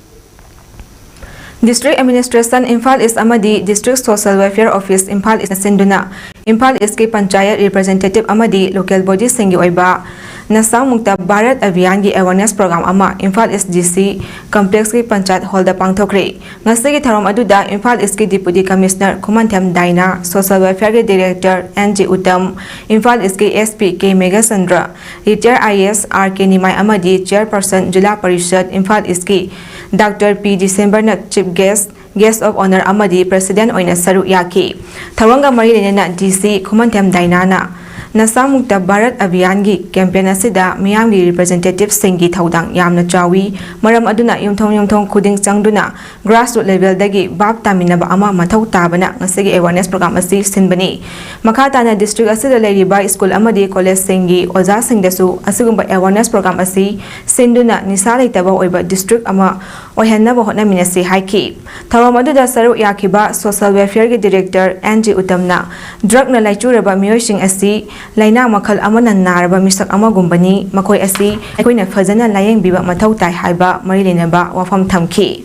District Administration Imphal East ꯑꯃꯗꯤ District Social Welfare Office Imphal East ꯅ ꯁꯤꯟꯗꯨꯅ ꯏꯝꯐꯥꯜ ꯏꯁꯀꯤ ꯄꯟꯆꯥꯌꯠ ꯔꯤꯄ꯭ꯔꯖꯦꯟꯇꯦꯇꯤꯚ ꯑꯃꯗꯤ ꯂꯣꯀꯦꯜ ꯕꯣꯗꯤꯁꯤꯡꯒꯤ ꯑꯣꯏꯕ ꯅꯁꯥ ꯃꯨꯛꯇ ꯚꯥꯔꯠ ꯑꯚꯤꯌꯥꯟꯒꯤ ꯑꯦꯋꯥꯔꯅꯦꯁ ꯄ꯭ꯔꯣꯒ꯭ꯔꯥꯝ ꯑꯃ ꯏꯝꯐꯥꯜ ꯏꯁ ꯗꯤ ꯁꯤ ꯀꯝꯄ꯭ꯂꯦꯛꯁꯀꯤ ꯄꯟꯆꯥꯌꯠ ꯍꯣꯜꯗ ꯄꯥꯡꯊꯣꯛꯈ꯭ꯔꯦ꯫ ꯉꯁꯤꯒꯤ ꯊꯧꯔꯝ ꯑꯗꯨꯗ ꯏꯝꯐꯥꯜ ꯏꯁꯀꯤ deputy commissioner Khumanthem Diana, social ꯋꯦꯜꯐꯤꯌꯔꯒꯤ director N G Uttam, Imphal ꯏꯁꯀꯤ S P K Meghachandra, retire I A S R K ꯅꯤꯃꯥꯏ ꯑꯃꯗꯤ ꯆꯤꯌꯔꯄꯔꯁꯟ ꯖꯤꯂꯥ ꯄꯔꯤꯁꯠ ꯏꯝꯐꯥꯜ ꯏꯁꯀꯤ ꯗꯥꯛꯇꯔ ꯄꯤ ꯗꯤꯁꯦꯝꯕꯔꯅ chief guest, guest of honour ꯑꯃꯗꯤ ꯄ꯭ꯔꯦꯁꯤꯗꯦꯟꯠ ꯑꯣꯏꯅ ꯁꯔꯨꯛ ꯌꯥꯈꯤ꯫ ꯊꯧꯔꯝꯒ ꯃꯔꯤ ꯂꯩꯅꯅ ꯗꯤ ꯁꯤ ꯈꯨꯃꯟꯊꯦꯝ ꯗꯥꯏꯅꯥꯅ ꯅꯁꯥ ꯃꯨꯛꯇ ꯚꯥꯔꯠ ꯑꯚꯤꯌꯥꯟꯒꯤ ꯀꯦꯝꯄꯦꯟ ꯑꯁꯤꯗ ꯃꯤꯌꯥꯝꯒꯤ ꯔꯤꯄ꯭ꯔꯖꯦꯟꯇꯦꯇꯤꯚꯁꯤꯡꯒꯤ ꯊꯧꯗꯥꯡ ꯌꯥꯝꯅ ꯆꯥꯎꯏ꯫ ꯃꯔꯝ ꯑꯗꯨꯅ ꯌꯨꯝꯊꯣꯡ ꯌꯨꯝꯊꯣꯡ ꯈꯨꯗꯤꯡ ꯆꯪꯗꯨꯅ ꯒ꯭ꯔꯥꯁꯔꯨꯠ ꯂꯦꯚꯦꯜꯗꯒꯤ ꯚꯥꯞ ꯇꯥꯃꯤꯟꯅꯕ ꯑꯃ ꯃꯊꯧ ꯇꯥꯕꯅ ꯉꯁꯤꯒꯤ ꯑꯦꯋꯥꯔꯅꯦꯁ ꯄ꯭ꯔꯣꯒ꯭ꯔꯥꯝ ꯑꯁꯤ ꯁꯤꯟꯕꯅꯤ꯫ ꯃꯈꯥ ꯇꯥꯅ ꯗꯤꯁꯇ꯭ꯔꯤꯛ ꯑꯁꯤꯗ ꯂꯩꯔꯤꯕ ꯁ꯭ꯀꯨꯜ ꯑꯃꯗꯤ ꯀꯣꯂꯦꯖꯁꯤꯡꯒꯤ ꯑꯣꯖꯥꯁꯤꯡꯗꯁꯨ ꯑꯁꯤꯒꯨꯝꯕ ꯑꯦꯋꯥꯔꯅꯦꯁ ꯄ꯭ꯔꯣꯒ꯭ꯔꯥꯝ ꯑꯁꯤ ꯁꯤꯟꯗꯨꯅ ꯅꯤꯁꯥ ꯂꯩꯇꯕ ꯑꯣꯏꯕ ꯗꯤꯁꯇ꯭ꯔꯤꯛ ꯑꯃ ꯑꯣꯏꯍꯟꯅꯕ ꯍꯣꯠꯅꯃꯤꯟꯅꯁꯤ ꯍꯥꯏꯈꯤ꯫ ꯊꯧꯔꯝ ꯑꯗꯨꯗ ꯁꯔꯨꯛ ꯌꯥꯈꯤꯕ ꯁꯣꯁꯦꯜ ꯋꯦꯜꯐꯤꯌꯔꯒꯤ ꯗꯤꯔꯦꯛꯇꯔ ꯑꯦꯟ ꯖꯤ ꯎꯇꯝꯅ ꯗ꯭ꯔꯒꯅ ꯂꯥꯏꯆꯨꯔꯕ ꯃꯤꯑꯣꯏꯁꯤꯡ ꯑꯁꯤ ꯂꯥꯏꯅꯥ ꯃꯈꯜ ꯑꯃꯅ ꯅꯥꯔꯕ ꯃꯤꯁꯛ ꯑꯃꯒꯨꯝꯕꯅꯤ꯫ ꯃꯈꯣꯏ ꯑꯁꯤ ꯑꯩꯈꯣꯏꯅ ꯐꯖꯅ ꯂꯥꯌꯦꯡꯕꯤꯕ ꯃꯊꯧ ꯇꯥꯏ ꯍꯥꯏꯕ ꯃꯔꯤ ꯂꯩꯅꯕ ꯋꯥꯐꯝ ꯊꯝꯈꯤ꯫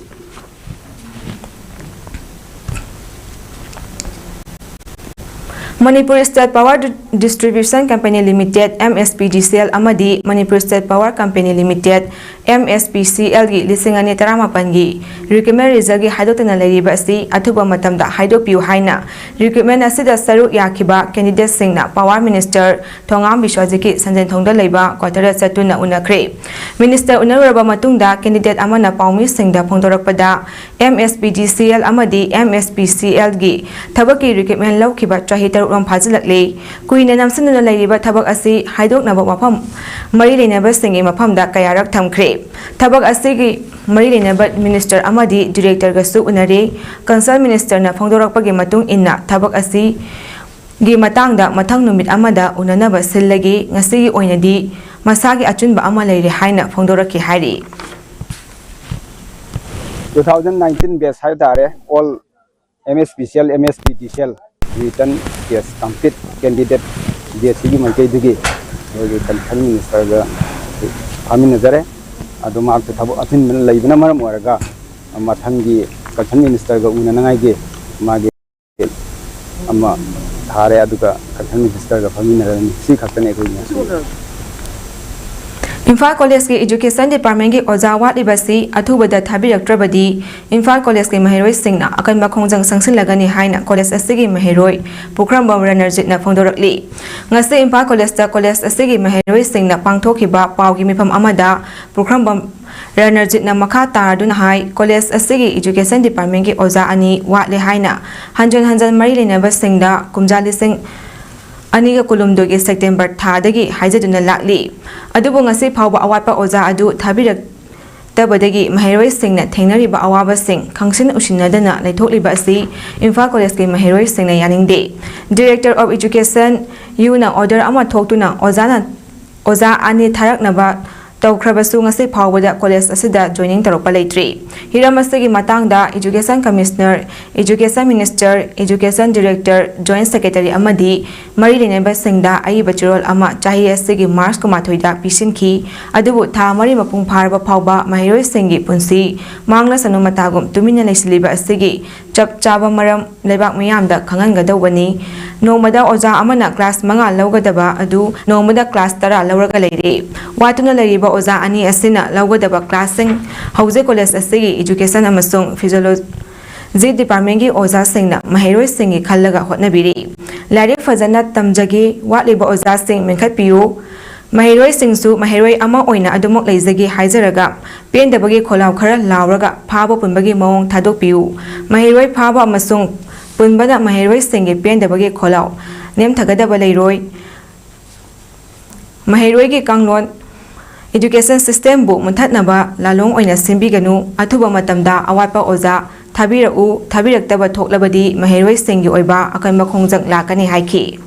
Manipur state power distribution company limited, M S P D C L, ꯑꯃꯗꯤ Manipur state power company limited, M S P C ꯑꯦꯜꯒꯤ ꯂꯤꯁꯤꯡ ꯑꯅꯤ ꯇꯔꯥꯃꯥꯄꯟꯒꯤ ꯔꯤꯀ꯭ꯔꯨꯠꯃꯦꯟ ꯔꯤꯖꯜꯒꯤ ꯍꯥꯏꯗꯣꯛꯇꯅ ꯂꯩꯔꯤꯕ ꯑꯁꯤ ꯑꯊꯨꯕ ꯃꯇꯝꯗ ꯍꯥꯏꯗꯣꯛꯄꯤꯌꯨ ꯍꯥꯏꯅ ꯔꯤꯀ꯭ꯔꯨꯠꯃꯦꯟ ꯑꯁꯤꯗ ꯁꯔꯨꯛ ꯌꯥꯈꯤꯕ ꯀꯦꯟꯗꯤꯗꯦꯠꯁꯤꯡꯅ ꯄꯥꯋꯔ ꯃꯤꯅꯤꯁꯇꯔ ꯊꯣꯉꯥꯝ ꯕꯤꯁ꯭ꯋꯖꯤꯠꯀꯤ ꯁꯟꯖꯦꯟꯊꯣꯡꯗ ꯂꯩꯕ ꯀ꯭ꯋꯥꯇꯔꯗ ꯆꯠꯇꯨꯅ ꯎꯅꯈ꯭ꯔꯦ꯫ ꯃꯤꯅꯤꯁꯇꯔ ꯎꯅꯔꯨꯔꯕ ꯃꯇꯨꯡꯗ ꯀꯦꯟꯗꯤꯗꯦꯠ ꯑꯃꯅ ꯄꯥꯎꯃꯤꯁꯤꯡꯗ ꯐꯣꯡꯗꯣꯔꯛꯄꯗ, M S P D C L ꯑꯃꯗꯤ ꯑꯦꯝ ꯑꯦꯁ ꯄꯤ ꯁꯤ ꯑꯦꯜꯒꯤ ꯊꯕꯛꯀꯤ ꯔꯤꯀ꯭ꯔꯨꯠꯃꯦꯟ ꯂꯧꯈꯤꯕ ꯆꯍꯤ ꯇꯔꯨꯛ ꯔꯣꯝ ꯐꯥꯖꯤꯜꯂꯛꯂꯦ꯫ ꯀꯨꯏꯅ ꯅꯝꯁꯤꯟꯗꯨꯅ ꯂꯩꯔꯤꯕ ꯊꯕꯛ ꯑꯁꯤ ꯍꯥꯏꯗꯣꯛꯅꯕ ꯃꯐꯝ ꯃꯔꯤ ꯂꯩꯅꯕꯁꯤꯡꯒꯤ ꯃꯐꯝꯗ ꯀꯌꯥꯔꯛ ꯊꯝꯈ꯭ꯔꯦ꯫ ꯊꯕꯛ ꯑꯁꯤꯒꯤ ꯃꯔꯤ ꯂꯩꯅꯕ ꯃꯤꯅꯤꯁꯇꯔ ꯑꯃꯗꯤ ꯗꯤꯔꯦꯛꯇꯔꯒꯁꯨ ꯎꯅꯔꯦ꯫ ꯀꯟꯁꯔꯟ ꯃꯤꯅꯤꯁꯇꯔꯅ ꯐꯣꯡꯗꯣꯔꯛꯄꯒꯤ ꯃꯇꯨꯡ ꯏꯟꯅ ꯊꯕꯛ ꯑꯁꯤꯒꯤ ꯃꯇꯥꯡꯗ ꯃꯊꯪ ꯅꯨꯃꯤꯠ ꯑꯃꯗ ꯎꯅꯅꯕ ꯁꯤꯜꯂꯒꯦ꯫ ꯉꯁꯤꯒꯤ ꯑꯣꯏꯅꯗꯤ ꯃꯁꯥꯒꯤ ꯑꯆꯨꯟꯕ ꯑꯃ ꯂꯩꯔꯦ ꯍꯥꯏꯅ ꯐꯣꯡꯗꯣꯔꯛꯈꯤ ꯍꯥꯏꯔꯤ꯫ ꯇꯨ ꯊꯥꯎꯖꯟ ꯅꯥꯏꯟꯇꯤꯟ ꯕꯦꯁ ꯍꯥꯏꯕ ꯇꯥꯔꯦ, all M S P C L, M S P D C L written test complete candidate B S ꯁꯤꯒꯤ ꯃꯥꯏꯀꯩꯗꯒꯤ ꯑꯩꯈꯣꯏꯒꯤ ꯀꯟꯁꯔꯟ ꯃꯤꯅꯤꯁꯇꯔꯒ ꯐꯥꯃꯤꯟꯅꯖꯔꯦ꯫ ꯑꯗꯣ ꯃꯍꯥꯛꯁꯨ ꯊꯕꯛ ꯑꯆꯤꯟꯕꯅ ꯂꯩꯕꯅ ꯃꯔꯝ ꯑꯣꯏꯔꯒ ꯃꯊꯪꯒꯤ ꯀꯟꯁꯔꯟ ꯃꯤꯅꯤꯁꯇꯔꯒ ꯎꯅꯅꯉꯥꯏꯒꯤ ꯃꯥꯒꯤ ꯑꯃ ꯊꯥꯔꯦ, ꯑꯗꯨꯒ ꯀꯟꯁꯔꯟ ꯃꯤꯅꯤꯁꯇꯔꯒ ꯐꯝꯃꯤꯟꯅꯔꯅꯤ꯫ ꯁꯤ ꯈꯛꯇꯅꯤ ꯑꯩꯈꯣꯏꯒꯤ ꯉꯁꯤ꯫ ꯏꯝꯐꯥꯜ ꯀꯣꯂꯦꯖꯀꯤ ꯏꯖꯨꯀꯦꯁꯟ ꯗꯤꯄꯥꯔꯠꯃꯦꯟꯒꯤ ꯑꯣꯖꯥ ꯋꯥꯠꯂꯤꯕꯁꯤ ꯑꯊꯨꯕꯗ ꯊꯥꯕꯤꯔꯛꯇ꯭ꯔꯕꯗꯤ ꯏꯝꯐꯥꯜ ꯀꯣꯂꯦꯖꯀꯤ ꯃꯍꯩꯔꯣꯏꯁꯤꯡꯅ ꯑꯀꯟꯕ ꯈꯣꯡꯖꯪ ꯆꯪꯁꯤꯜꯂꯒꯅꯤ ꯍꯥꯏꯅ ꯀꯣꯂꯦꯖ ꯑꯁꯤꯒꯤ ꯃꯍꯩꯔꯣꯏ ꯄꯨꯈ꯭ꯔꯝꯕꯝ ꯔꯅꯔꯖꯤꯠꯅ ꯐꯣꯡꯗꯣꯔꯛꯂꯤ꯫ ꯉꯁꯤ ꯏꯝꯐꯥꯜ ꯀꯣꯂꯦꯖꯇ ꯀꯣꯂꯦꯖ ꯑꯁꯤꯒꯤ ꯃꯍꯩꯔꯣꯏꯁꯤꯡꯅ ꯄꯥꯡꯊꯣꯛꯈꯤꯕ ꯄꯥꯎꯒꯤ ꯃꯤꯐꯝ ꯑꯃꯗ ꯄꯨꯈ꯭ꯔꯝꯕꯝ ꯔꯅꯔꯖꯤꯠꯅ ꯃꯈꯥ ꯇꯥꯔꯗꯨꯅ ꯍꯥꯏ, ꯀꯣꯂꯦꯖ ꯑꯁꯤꯒꯤ ꯏꯖꯨꯀꯦꯁꯟ ꯗꯤꯄꯥꯔꯠꯃꯦꯟꯒꯤ ꯑꯣꯖꯥ ꯑꯅꯤ ꯋꯥꯠꯂꯦ ꯍꯥꯏꯅ ꯍꯟꯖꯟ ꯍꯟꯖꯟ ꯃꯔꯤ ꯂꯩꯅꯕꯁꯤꯡꯗ ꯀꯨꯝꯖꯥ ꯂꯤꯁꯤꯡ ꯑꯅꯤꯒ ꯀꯨꯟꯍꯨꯝꯗꯣꯏꯒꯤ ꯁꯦꯞꯇꯦꯝꯕꯔ ꯊꯥꯗꯒꯤ ꯍꯥꯏꯖꯗꯨꯅ ꯂꯥꯛꯂꯤ꯫ ꯑꯗꯨꯕꯨ ꯉꯁꯤ ꯐꯥꯎꯕ ꯑꯋꯥꯠꯄ ꯑꯣꯖꯥ ꯑꯗꯨ ꯊꯥꯕꯤꯔꯛꯇꯕꯗꯒꯤ ꯃꯍꯩꯔꯣꯏꯁꯤꯡꯅ ꯊꯦꯡꯅꯔꯤꯕ ꯑꯋꯥꯕꯁꯤꯡ ꯈꯪꯁꯤꯟ ꯎꯁꯤꯟꯅꯗꯅ ꯂꯩꯊꯣꯛꯂꯤꯕ ꯑꯁꯤ ꯏꯝꯐꯥꯜ ꯀꯣꯂꯦꯖꯀꯤ ꯃꯍꯩꯔꯣꯏꯁꯤꯡꯅ ꯌꯥꯅꯤꯡꯗꯦ꯫ Director of Education ꯌꯨꯅ order ꯑꯃ ꯊꯣꯛꯇꯨꯅ ꯑꯣꯖꯥꯅ ꯑꯣꯖꯥ ꯑꯅꯤ ꯊꯥꯔꯛꯅꯕ ꯇꯧꯈ꯭ꯔꯕꯁꯨ ꯉꯁꯤ ꯐꯥꯎꯕꯗ ꯀꯣꯂꯦꯖ ꯑꯁꯤꯗ joining ꯇꯧꯔꯛꯄ ꯂꯩꯇ꯭ꯔꯤ꯫ ꯍꯤꯔꯝ ꯑꯁꯤꯒꯤ ꯃꯇꯥꯡꯗ Education Commissioner, Education Minister, Education Director, Joint Secretary ꯑꯃꯗꯤ ꯃꯔꯤ ꯂꯩꯅꯕꯁꯤꯡꯗ ꯑꯏꯕ ꯆꯦꯔꯣꯜ ꯑꯃ ꯆꯍꯤ ꯑꯁꯤꯒꯤ ꯃꯥꯔꯆ ꯀꯨꯟꯃꯥꯊꯣꯏꯗ ꯄꯤꯁꯤꯟꯈꯤ꯫ ꯑꯗꯨꯕꯨ ꯊꯥ ꯃꯔꯤ ꯃꯄꯨꯡ ꯐꯥꯔꯕ ꯐꯥꯎꯕ ꯃꯍꯩꯔꯣꯏꯁꯤꯡꯒꯤ ꯄꯨꯟꯁꯤ ꯃꯥꯡꯂꯁꯅꯨ ꯃꯇꯥꯒꯨꯝ ꯇꯨꯃꯤꯟꯅ ꯂꯩꯁꯤꯜꯂꯤꯕ ꯑꯁꯤꯒꯤ ꯆꯞ ꯆꯥꯕ ꯃꯔꯝ ꯂꯩꯕꯥꯛ ꯃꯤꯌꯥꯝꯗ ꯈꯪꯍꯟꯒꯗꯧꯕꯅꯤ꯫ ꯅꯣꯡꯃꯗ ꯑꯣꯖꯥ ꯑꯃꯅ class ꯃꯉꯥ ꯂꯧꯒꯗꯕ ꯑꯗꯨ ꯅꯣꯡꯃꯗ class ꯇꯔꯥ ꯂꯧꯔꯒ ꯂꯩꯔꯦ꯫ ꯋꯥꯠꯇꯨꯅ ꯂꯩꯔꯤꯕ ꯑꯣꯖꯥ ꯑꯅꯤ ꯑꯁꯤꯅ ꯂꯧꯒꯗꯕ classꯁꯤꯡ ꯍꯧꯖꯤꯛ ꯀꯣꯂꯦꯖ ꯑꯁꯤꯒꯤ Education ꯑꯃꯁꯨꯡ Physiology departmentꯀꯤ ꯑꯣꯖꯥꯁꯤꯡꯅ ꯃꯍꯩꯔꯣꯏꯁꯤꯡꯒꯤ ꯈꯜꯂꯒ ꯍꯣꯠꯅꯕꯤꯔꯤ꯫ ꯂꯥꯏꯔꯤꯛ ꯐꯖꯅ ꯇꯝꯖꯒꯦ, ꯋꯥꯠꯂꯤꯕ ꯑꯣꯖꯥꯁꯤꯡ ꯃꯦꯟꯈꯠꯄꯤꯌꯨ꯫ ꯃꯍꯩꯔꯣꯏꯁꯤꯡꯁꯨ ꯃꯍꯩꯔꯣꯏ ꯑꯃ ꯑꯣꯏꯅ ꯑꯗꯨꯃꯛ ꯂꯩꯖꯒꯦ ꯍꯥꯏꯖꯔꯒ ꯄꯦꯟꯗꯕꯒꯤ ꯈꯣꯜꯂꯥꯎ ꯈꯔ ꯂꯥꯎꯔꯒ ꯐꯥꯕ ꯄꯨꯟꯕꯒꯤ ꯃꯑꯣꯡ ꯊꯥꯗꯣꯛꯄꯤꯌꯨ꯫ ꯃꯍꯩꯔꯣꯏ ꯐꯥꯕ ꯑꯃꯁꯨꯡ ꯄꯨꯟꯕꯅ ꯃꯍꯩꯔꯣꯏꯁꯤꯡꯒꯤ ꯄꯦꯟꯗꯕꯒꯤ ꯈꯣꯜꯂꯥꯎ ꯅꯦꯝꯊꯒꯗꯕ ꯂꯩꯔꯣꯏ꯫ ꯃꯍꯩꯔꯣꯏꯒꯤ ꯀꯥꯡꯂꯣꯟ education systemꯕꯨ ꯃꯨꯊꯠꯅꯕ ꯂꯥꯂꯣꯡ ꯑꯣꯏꯅ ꯁꯦꯝꯕꯤꯒꯅꯨ꯫ ꯑꯊꯨꯕ ꯃꯇꯝꯗ ꯑꯋꯥꯠꯄ ꯑꯣꯖꯥ ꯊꯥꯕꯤꯔꯛꯎ, ꯊꯥꯕꯤꯔꯛꯇꯕ ꯊꯣꯛꯂꯕꯗꯤ ꯃꯍꯩꯔꯣꯏꯁꯤꯡꯒꯤ ꯑꯣꯏꯕ ꯑꯀꯟꯕ ꯈꯣꯡꯖꯪ ꯂꯥꯛꯀꯅꯤ ꯍꯥꯏꯈꯤ꯫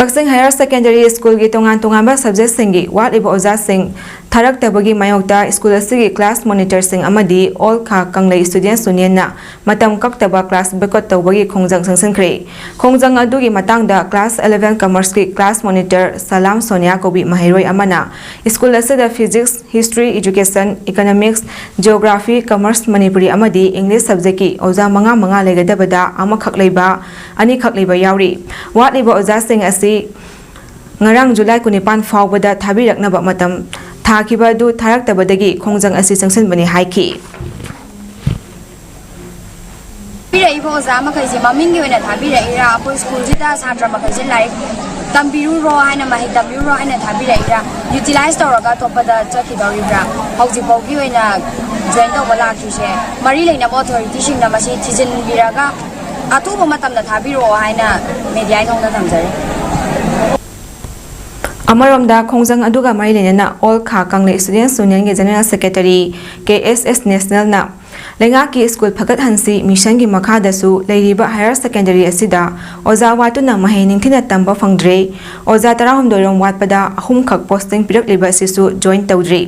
ꯀꯛꯆꯤꯡ ꯍꯥꯌꯔ ꯁꯦꯀꯦꯟꯗꯔꯤ ꯁ꯭ꯀꯨꯜꯒꯤ ꯇꯣꯉꯥꯟ ꯇꯣꯉꯥꯟꯕ ꯁꯕꯖꯦꯛꯁꯤꯡꯒꯤ ꯋꯥꯠꯂꯤꯕ ꯑꯣꯖꯥꯁꯤꯡ ꯊꯥꯔꯛꯇꯕꯒꯤ ꯃꯥꯌꯣꯛꯇ ꯁ꯭ꯀꯨꯜ ꯑꯁꯤꯒꯤ ꯀ꯭ꯂꯥꯁ ꯃꯣꯅꯤꯇꯔꯁꯤꯡ ꯑꯃꯗꯤ ꯑꯣꯜ ꯈꯥ ꯀꯪꯂꯩ ꯁ꯭ꯇꯨꯗꯦꯟꯠ ꯌꯨꯅꯤꯌꯟꯅ ꯃꯇꯝ ꯀꯛꯇꯕ ꯀ꯭ꯂꯥꯁ ꯕꯣꯏꯀꯣꯠ ꯇꯧꯕꯒꯤ ꯈꯣꯡꯖꯪ ꯆꯪꯁꯤꯟꯈ꯭ꯔꯦ꯫ ꯈꯣꯡꯖꯪ ꯑꯗꯨꯒꯤ ꯃꯇꯥꯡꯗ ꯀ꯭ꯂꯥꯁ ꯏꯂꯦꯚꯦꯟ ꯀꯃꯔꯁꯀꯤ ꯀ꯭ꯂꯥꯁ ꯃꯣꯅꯤꯇꯔ ꯁꯂꯥꯝ ꯁꯣꯅꯤꯌꯥ ꯀꯧꯕꯤ ꯃꯍꯩꯔꯣꯏ ꯑꯃꯅ ꯁ꯭ꯀꯨꯜ ꯑꯁꯤꯗ physics, history, education, economics, geography, commerce, Manipuri ꯑꯃꯗꯤ ꯏꯪꯂꯤꯁ ꯁꯕꯖꯦꯛꯀꯤ ꯑꯣꯖꯥ ꯃꯉꯥ ꯃꯉꯥ ꯂꯩꯒꯗꯕꯗ ꯑꯃꯈꯛ ꯂꯩꯕ, ꯑꯅꯤꯈꯛ ꯂꯩꯕ ꯌꯥꯎꯔꯤ꯫ ꯋꯥꯠꯂꯤꯕ ꯑꯣꯖꯥꯁꯤꯡ ꯑꯁꯤ ꯉꯔꯥꯡ ꯖꯨꯂꯥꯏ ꯀꯨꯟꯅꯤꯄꯥꯟ ꯐꯥꯎꯕꯗ ꯊꯥꯕꯤꯔꯛꯅꯕ ꯃꯇꯝ ꯊꯥꯈꯤꯕ ꯑꯗꯨ ꯊꯥꯔꯛꯇꯕꯗꯒꯤ ꯈꯣꯡꯖꯪ ꯑꯁꯤ ꯆꯪꯁꯤꯟꯕꯅꯤ ꯍꯥꯏꯈꯤ꯫ ꯄꯤꯔꯛꯏꯕ ꯑꯣꯖꯥ ꯃꯈꯩꯁꯦ ꯃꯃꯤꯡꯒꯤ ꯑꯣꯏꯅ ꯊꯥꯕꯤꯔꯛꯏꯔꯥ, ꯑꯩꯈꯣꯏ ꯁ꯭ꯀꯨꯜꯁꯤꯗ ꯁꯥꯇ꯭ꯔ ꯃꯈꯩꯁꯦ ꯂꯥꯏꯔꯤꯛ ꯇꯝꯕꯤꯔꯨꯔꯣ ꯍꯥꯏꯅ, ꯃꯍꯩ ꯇꯝꯕꯤꯔꯨꯔꯣ ꯍꯥꯏꯅ ꯊꯥꯕꯤꯔꯛꯏꯔꯥ, ꯌꯨꯇꯤꯂꯥꯏꯁ ꯇꯧꯔꯒ ꯑꯇꯣꯞꯄꯗ ꯆꯠꯈꯤꯗꯧꯔꯤꯕ꯭ꯔꯥ? ꯍꯧꯖꯤꯛꯐꯥꯎꯒꯤ ꯑꯣꯏꯅ ꯖꯣꯏꯟ ꯇꯧꯕ ꯂꯥꯛꯇ꯭ꯔꯤꯁꯦ ꯃꯔꯤ ꯂꯩꯅꯕ ꯑꯣꯊꯣꯔꯤꯇꯤꯁꯤꯡꯅ ꯃꯁꯤ ꯊꯤꯖꯤꯟꯕꯤꯔꯒ ꯑꯊꯨꯕ ꯃꯇꯝꯗ ꯊꯥꯕꯤꯔꯛꯑꯣ ꯍꯥꯏꯅ ꯃꯦꯗꯤꯌꯥꯒꯤ ꯊꯣꯡꯗ ꯊꯝꯖꯔꯤ꯫ ꯑꯃꯔꯣꯝꯗ, ꯈꯣꯡꯖꯪ ꯑꯗꯨꯒ ꯃꯔꯤ ꯂꯩꯅꯅ ꯑꯣꯜ ꯈꯥ ꯀꯪꯂꯩ ꯁ꯭ꯇꯨꯗꯦꯟꯠ ꯌꯨꯅꯤꯌꯟꯒꯤ ꯖꯦꯅꯔꯦꯜ ꯁꯦꯀ꯭ꯔꯦꯇꯔꯤ ꯀꯦ ꯑꯦꯁ ꯑꯦꯁ ꯅꯦꯁꯅꯦꯜꯅ ꯂꯩꯉꯥꯛꯀꯤ ꯁ꯭ꯀꯨꯜ ꯐꯒꯠꯍꯟꯁꯤ ꯃꯤꯁꯟꯒꯤ ꯃꯈꯥꯗꯁꯨ ꯂꯩꯔꯤꯕ ꯍꯥꯌꯔ ꯁꯦꯀꯦꯟꯗꯔꯤ ꯑꯁꯤꯗ ꯑꯣꯖꯥ ꯋꯥꯠꯇꯨꯅ ꯃꯍꯩ ꯅꯤꯡꯊꯤꯅ ꯇꯝꯕ ꯐꯪꯗ꯭ꯔꯦ꯫ ꯑꯣꯖꯥ ꯇꯔꯥꯍꯨꯝꯗꯣꯏ ꯔꯣꯝ ꯋꯥꯠꯄꯗ ꯑꯍꯨꯝꯈꯛ ꯄꯣꯁꯇꯤꯡ ꯄꯤꯔꯛꯂꯤꯕ ꯑꯁꯤꯁꯨ ꯖꯣꯏꯟ ꯇꯧꯗ꯭ꯔꯤ꯫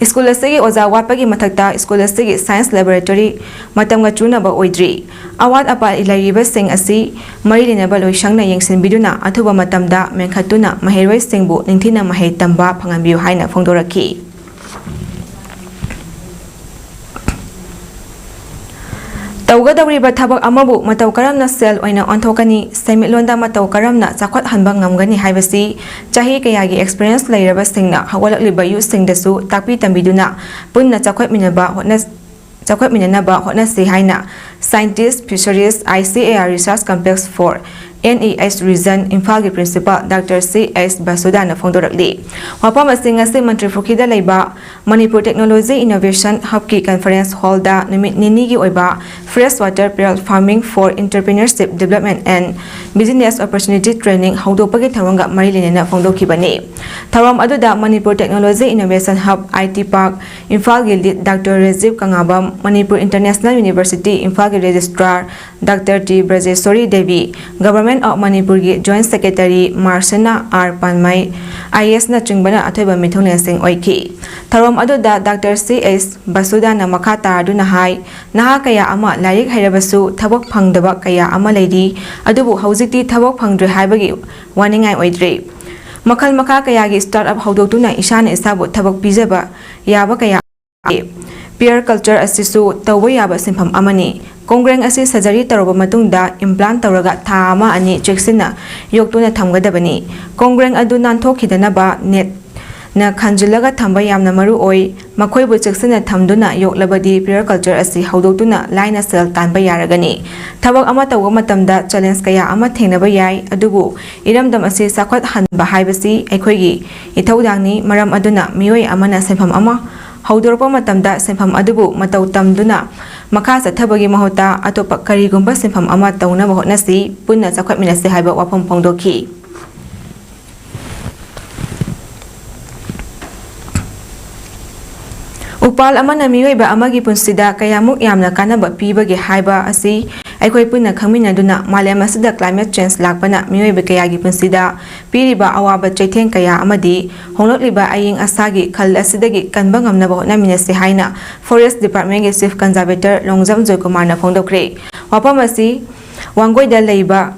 ꯁ꯭ꯀꯨꯜ ꯑꯁꯤꯒꯤ ꯑꯣꯖꯥ ꯋꯥꯠꯄꯒꯤ ꯃꯊꯛꯇ ꯁ꯭ꯀꯨꯜ ꯑꯁꯤꯒꯤ ꯁꯥꯏꯟꯁ ꯂꯦꯕꯣꯔꯦꯇꯣꯔꯤ ꯃꯇꯝꯒ ꯆꯨꯅꯕ ꯑꯣꯏꯗ꯭ꯔꯤ꯫ ꯑꯋꯥꯠ ꯑꯄꯥ ꯂꯩꯔꯤꯕꯁꯤꯡ ꯑꯁꯤ ꯃꯔꯤ ꯂꯩꯅꯕ ꯂꯣꯏꯁꯪꯅ ꯌꯦꯡꯁꯤꯟꯕꯤꯗꯨꯅ ꯑꯊꯨꯕ ꯃꯇꯝꯗ ꯃꯦꯟꯈꯠꯇꯨꯅ ꯃꯍꯩꯔꯣꯏꯁꯤꯡꯕꯨ ꯅꯤꯡꯊꯤꯅ ꯃꯍꯩ ꯇꯝꯕ ꯐꯪꯍꯟꯕꯤꯌꯨ ꯍꯥꯏꯅ ꯐꯣꯡꯗꯣꯔꯛꯈꯤ꯫ ꯇꯧꯒꯗꯧꯔꯤꯕ ꯊꯕꯛ ꯑꯃꯕꯨ ꯃꯇꯧ ꯀꯔꯝꯅ ꯁꯦꯜ ꯑꯣꯏꯅ ꯑꯣꯟꯊꯣꯛꯀꯅꯤ, ꯁꯦꯟꯃꯤꯠꯂꯣꯟꯗ ꯃꯇꯧ ꯀꯔꯝꯅ ꯆꯥꯎꯈꯠꯍꯟꯕ ꯉꯝꯒꯅꯤ ꯍꯥꯏꯕꯁꯤ ꯆꯍꯤ ꯀꯌꯥꯒꯤ ꯑꯦꯛꯁꯄꯤꯔꯤꯌꯦꯟꯁ ꯂꯩꯔꯕꯁꯤꯡꯅ ꯍꯧꯒꯠꯂꯛꯂꯤꯕ ꯌꯨꯠꯁꯤꯡꯗꯁꯨ ꯇꯥꯛꯄꯤ ꯇꯝꯕꯤꯗꯨꯅ ꯄꯨꯟꯅ ꯆꯥꯎꯈꯠꯃꯤꯟꯅꯕ ꯍꯣꯠꯅ-, ꯆꯥꯎꯈꯠꯃꯤꯟꯅꯅꯕ ꯍꯣꯠꯅꯁꯤ ꯍꯥꯏꯅ Scientist Fisheries I C A R Research Complex for N E H Region ꯏꯝꯐꯥꯜꯒꯤ ꯄ꯭ꯔꯤꯟꯁꯤꯄꯥꯜ ꯗꯥꯛꯇꯔ ꯁꯤ ꯑꯦꯁ ꯕꯁꯨꯗꯥꯅ ꯐꯣꯡꯗꯣꯔꯛꯂꯤ꯫ ꯋꯥꯐꯝ ꯑꯁꯤ ꯉꯁꯤ ꯃꯟꯇ꯭ꯔꯤ ꯄꯨꯈ꯭ꯔꯤꯗ ꯂꯩꯕ ꯃꯅꯤꯄꯨꯔ ꯇꯦꯛꯅꯣꯂꯣꯖꯤ ꯏꯅꯣꯚꯦꯁꯟ ꯍꯕꯀꯤ ꯀꯟꯐꯔꯦꯟꯁ ꯍꯣꯜꯗ ꯅꯨꯃꯤꯠ ꯅꯤꯅꯤꯒꯤ ꯑꯣꯏꯕ Fresh Water Perch Farming for Entrepreneurship Development and Business Opportunity Training ꯍꯧꯗꯣꯛꯄꯒꯤ ꯊꯧꯔꯝꯒ ꯃꯔꯤ ꯂꯩꯅꯅ ꯐꯣꯡꯗꯣꯛꯈꯤꯕꯅꯤ꯫ ꯊꯧꯔꯝ ꯑꯗꯨꯗ Manipur technology innovation hub, I T park ꯏꯝꯐꯥꯜꯒꯤ lead doctor Rajib Kangabam, Manipur international university ꯏꯝꯐꯥꯜꯒꯤ registrar doctor T Brajeshori Devi, government of ꯃꯅꯤꯄꯨꯔꯒꯤ ꯖꯣꯏꯟꯠ ꯁꯦꯀ꯭ꯔꯦꯇꯔꯤ ꯃꯥꯔꯁꯅꯥ ꯑꯥꯔ ꯄꯥꯟꯃꯩ, ꯑꯥꯏ ꯑꯦ ꯑꯦꯁꯅꯆꯤꯡꯕꯅ ꯑꯊꯣꯏꯕ ꯃꯤꯊꯨꯡꯂꯦꯟꯁꯤꯡ ꯑꯣꯏꯈꯤ꯫ ꯊꯧꯔꯝ ꯑꯗꯨꯗ ꯗꯥꯛꯇꯔ ꯁꯤ ꯑꯦꯁ ꯕꯁꯨꯗꯥꯅ ꯃꯈꯥ ꯇꯥꯗꯨꯅ ꯍꯥꯏ, ꯅꯍꯥ ꯀꯌꯥ ꯑꯃ ꯂꯥꯏꯔꯤꯛ ꯍꯩꯔꯕꯁꯨ ꯊꯕꯛ ꯐꯪꯗꯕ ꯀꯌꯥ ꯑꯃ ꯂꯩꯔꯤ, ꯑꯗꯨꯕꯨ ꯍꯧꯖꯤꯛꯇꯤ ꯊꯕꯛ ꯐꯪꯗ꯭ꯔꯦ ꯍꯥꯏꯕꯒꯤ ꯋꯥꯅꯤꯡꯉꯥꯏ ꯑꯣꯏꯗ꯭ꯔꯦ꯫ ꯃꯈꯜ ꯃꯈꯥ ꯀꯌꯥꯒꯤ ꯁ꯭ꯇꯥꯔꯠ ꯑꯞ ꯍꯧꯗꯣꯛꯇꯨꯅ ꯏꯁꯥꯅ ꯏꯁꯥꯕꯨ ꯊꯕꯛ ꯄꯤꯖꯕ ꯌꯥꯕ ꯀꯌꯥ ꯄꯤꯌꯔ ꯀꯜꯆꯔ ꯑꯁꯤꯁꯨ ꯇꯧꯕ ꯌꯥꯕ ꯁꯤꯟꯐꯝ ꯑꯃꯅꯤ꯫ ꯀꯣꯡꯒ꯭ꯔꯦꯡ ꯑꯁꯤ ꯁꯔꯖꯔꯤ ꯇꯧꯔꯕ ꯃꯇꯨꯡꯗ ꯏꯝꯄ꯭ꯂꯥꯟ ꯇꯧꯔꯒ ꯊꯥ ꯑꯃ ꯑꯅꯤ ꯆꯦꯛꯁꯤꯟꯅ ꯌꯣꯛꯇꯨꯅ ꯊꯝꯒꯗꯕꯅꯤ꯫ ꯀꯣꯡꯒ꯭ꯔꯦꯡ ꯑꯗꯨ ꯅꯥꯟꯊꯣꯛꯈꯤꯗꯅꯕ ꯅꯦꯠꯅ ꯈꯟꯖꯤꯜꯂꯒ ꯊꯝꯕ ꯌꯥꯝꯅ ꯃꯔꯨ ꯑꯣꯏ꯫ ꯃꯈꯣꯏꯕꯨ ꯆꯦꯛꯁꯤꯟꯅ ꯊꯝꯗꯨꯅ ꯌꯣꯛꯂꯕꯗꯤ ꯄꯤꯌꯔ ꯀꯜꯆꯔ ꯑꯁꯤ ꯍꯧꯗꯣꯛꯇꯨꯅ ꯂꯥꯏꯅ ꯁꯦꯜ ꯇꯥꯟꯕ ꯌꯥꯔꯒꯅꯤ꯫ ꯊꯕꯛ ꯑꯃ ꯇꯧꯕ ꯃꯇꯝꯗ ꯆꯦꯂꯦꯟꯖ ꯀꯌꯥ ꯑꯃ ꯊꯦꯡꯅꯕ ꯌꯥꯏ, ꯑꯗꯨꯕꯨ ꯏꯔꯝꯗꯝ ꯑꯁꯤ ꯆꯥꯎꯈꯠꯍꯟꯕ ꯍꯥꯏꯕꯁꯤ ꯑꯩꯈꯣꯏꯒꯤ ꯏꯊꯧꯗꯥꯡꯅꯤ꯫ ꯃꯔꯝ ꯑꯗꯨꯅ ꯃꯤꯑꯣꯏ ꯑꯃꯅ ꯁꯤꯟꯐꯝ ꯑꯃ ꯍꯧꯗꯣꯔꯛꯄ ꯃꯇꯝꯗ ꯁꯤꯟꯐꯝ ꯑꯗꯨꯕꯨ ꯃꯇꯧ ꯇꯝꯗꯨꯅ ꯃꯈꯥ ꯆꯠꯊꯕꯒꯤ ꯃꯍꯨꯠꯇ ꯑꯇꯣꯞꯄ ꯀꯔꯤꯒꯨꯝꯕ ꯁꯤꯟꯐꯝ ꯑꯃ ꯇꯧꯅꯕ ꯍꯣꯠꯅꯁꯤ꯫ ꯄꯨꯟꯅ ꯆꯥꯎꯈꯠꯃꯤꯟꯅꯁꯤ ꯍꯥꯏꯕ ꯋꯥꯐꯝ ꯐꯣꯡꯗꯣꯛꯈꯤ꯫ ꯎꯄꯥꯜ ꯑꯃꯅ ꯃꯤꯑꯣꯏꯕ ꯑꯃꯒꯤ ꯄꯨꯟꯁꯤꯗ ꯀꯌꯥꯃꯨꯛ ꯌꯥꯝꯅ ꯀꯥꯟꯅꯕ ꯄꯤꯕꯒꯦ ꯍꯥꯏꯕ ꯑꯁꯤ ꯑꯩꯈꯣꯏ ꯄꯨꯟꯅ ꯈꯪꯃꯤꯟꯅꯗꯨꯅ ꯃꯥꯂꯦꯝ ꯑꯁꯤꯗ ꯀ꯭ꯂꯥꯏꯃꯦꯠ ꯆꯦꯟꯖ ꯂꯥꯛꯄꯅ ꯃꯤꯑꯣꯏꯕ ꯀꯌꯥꯒꯤ ꯄꯨꯟꯁꯤꯗ ꯄꯤꯔꯤꯕ ꯑꯋꯥꯕ ꯆꯩꯊꯦꯡ ꯀꯌꯥ ꯑꯃꯗꯤ ꯍꯣꯡꯂꯛꯂꯤꯕ ꯑꯏꯪ ꯑꯁꯥꯒꯤ ꯈꯜ ꯑꯁꯤꯗꯒꯤ ꯀꯟꯕ ꯉꯝꯅꯕ ꯍꯣꯠꯅꯃꯤꯟꯅꯁꯤ ꯍꯥꯏꯅ ꯐꯣꯔꯦꯁ ꯗꯤꯄꯥꯔꯠꯃꯦꯟꯒꯤ ꯆꯤꯐ ꯀꯟꯖꯥꯔꯕꯦꯇꯔ ꯂꯣꯡꯖꯝ ꯖꯣꯏꯀꯨꯃꯥꯔꯅ ꯐꯣꯡꯗꯣꯛꯈ꯭ꯔꯦ꯫ ꯋꯥꯐꯝ ꯑꯁꯤ ꯋꯥꯡꯒꯣꯏꯗ ꯂꯩꯕ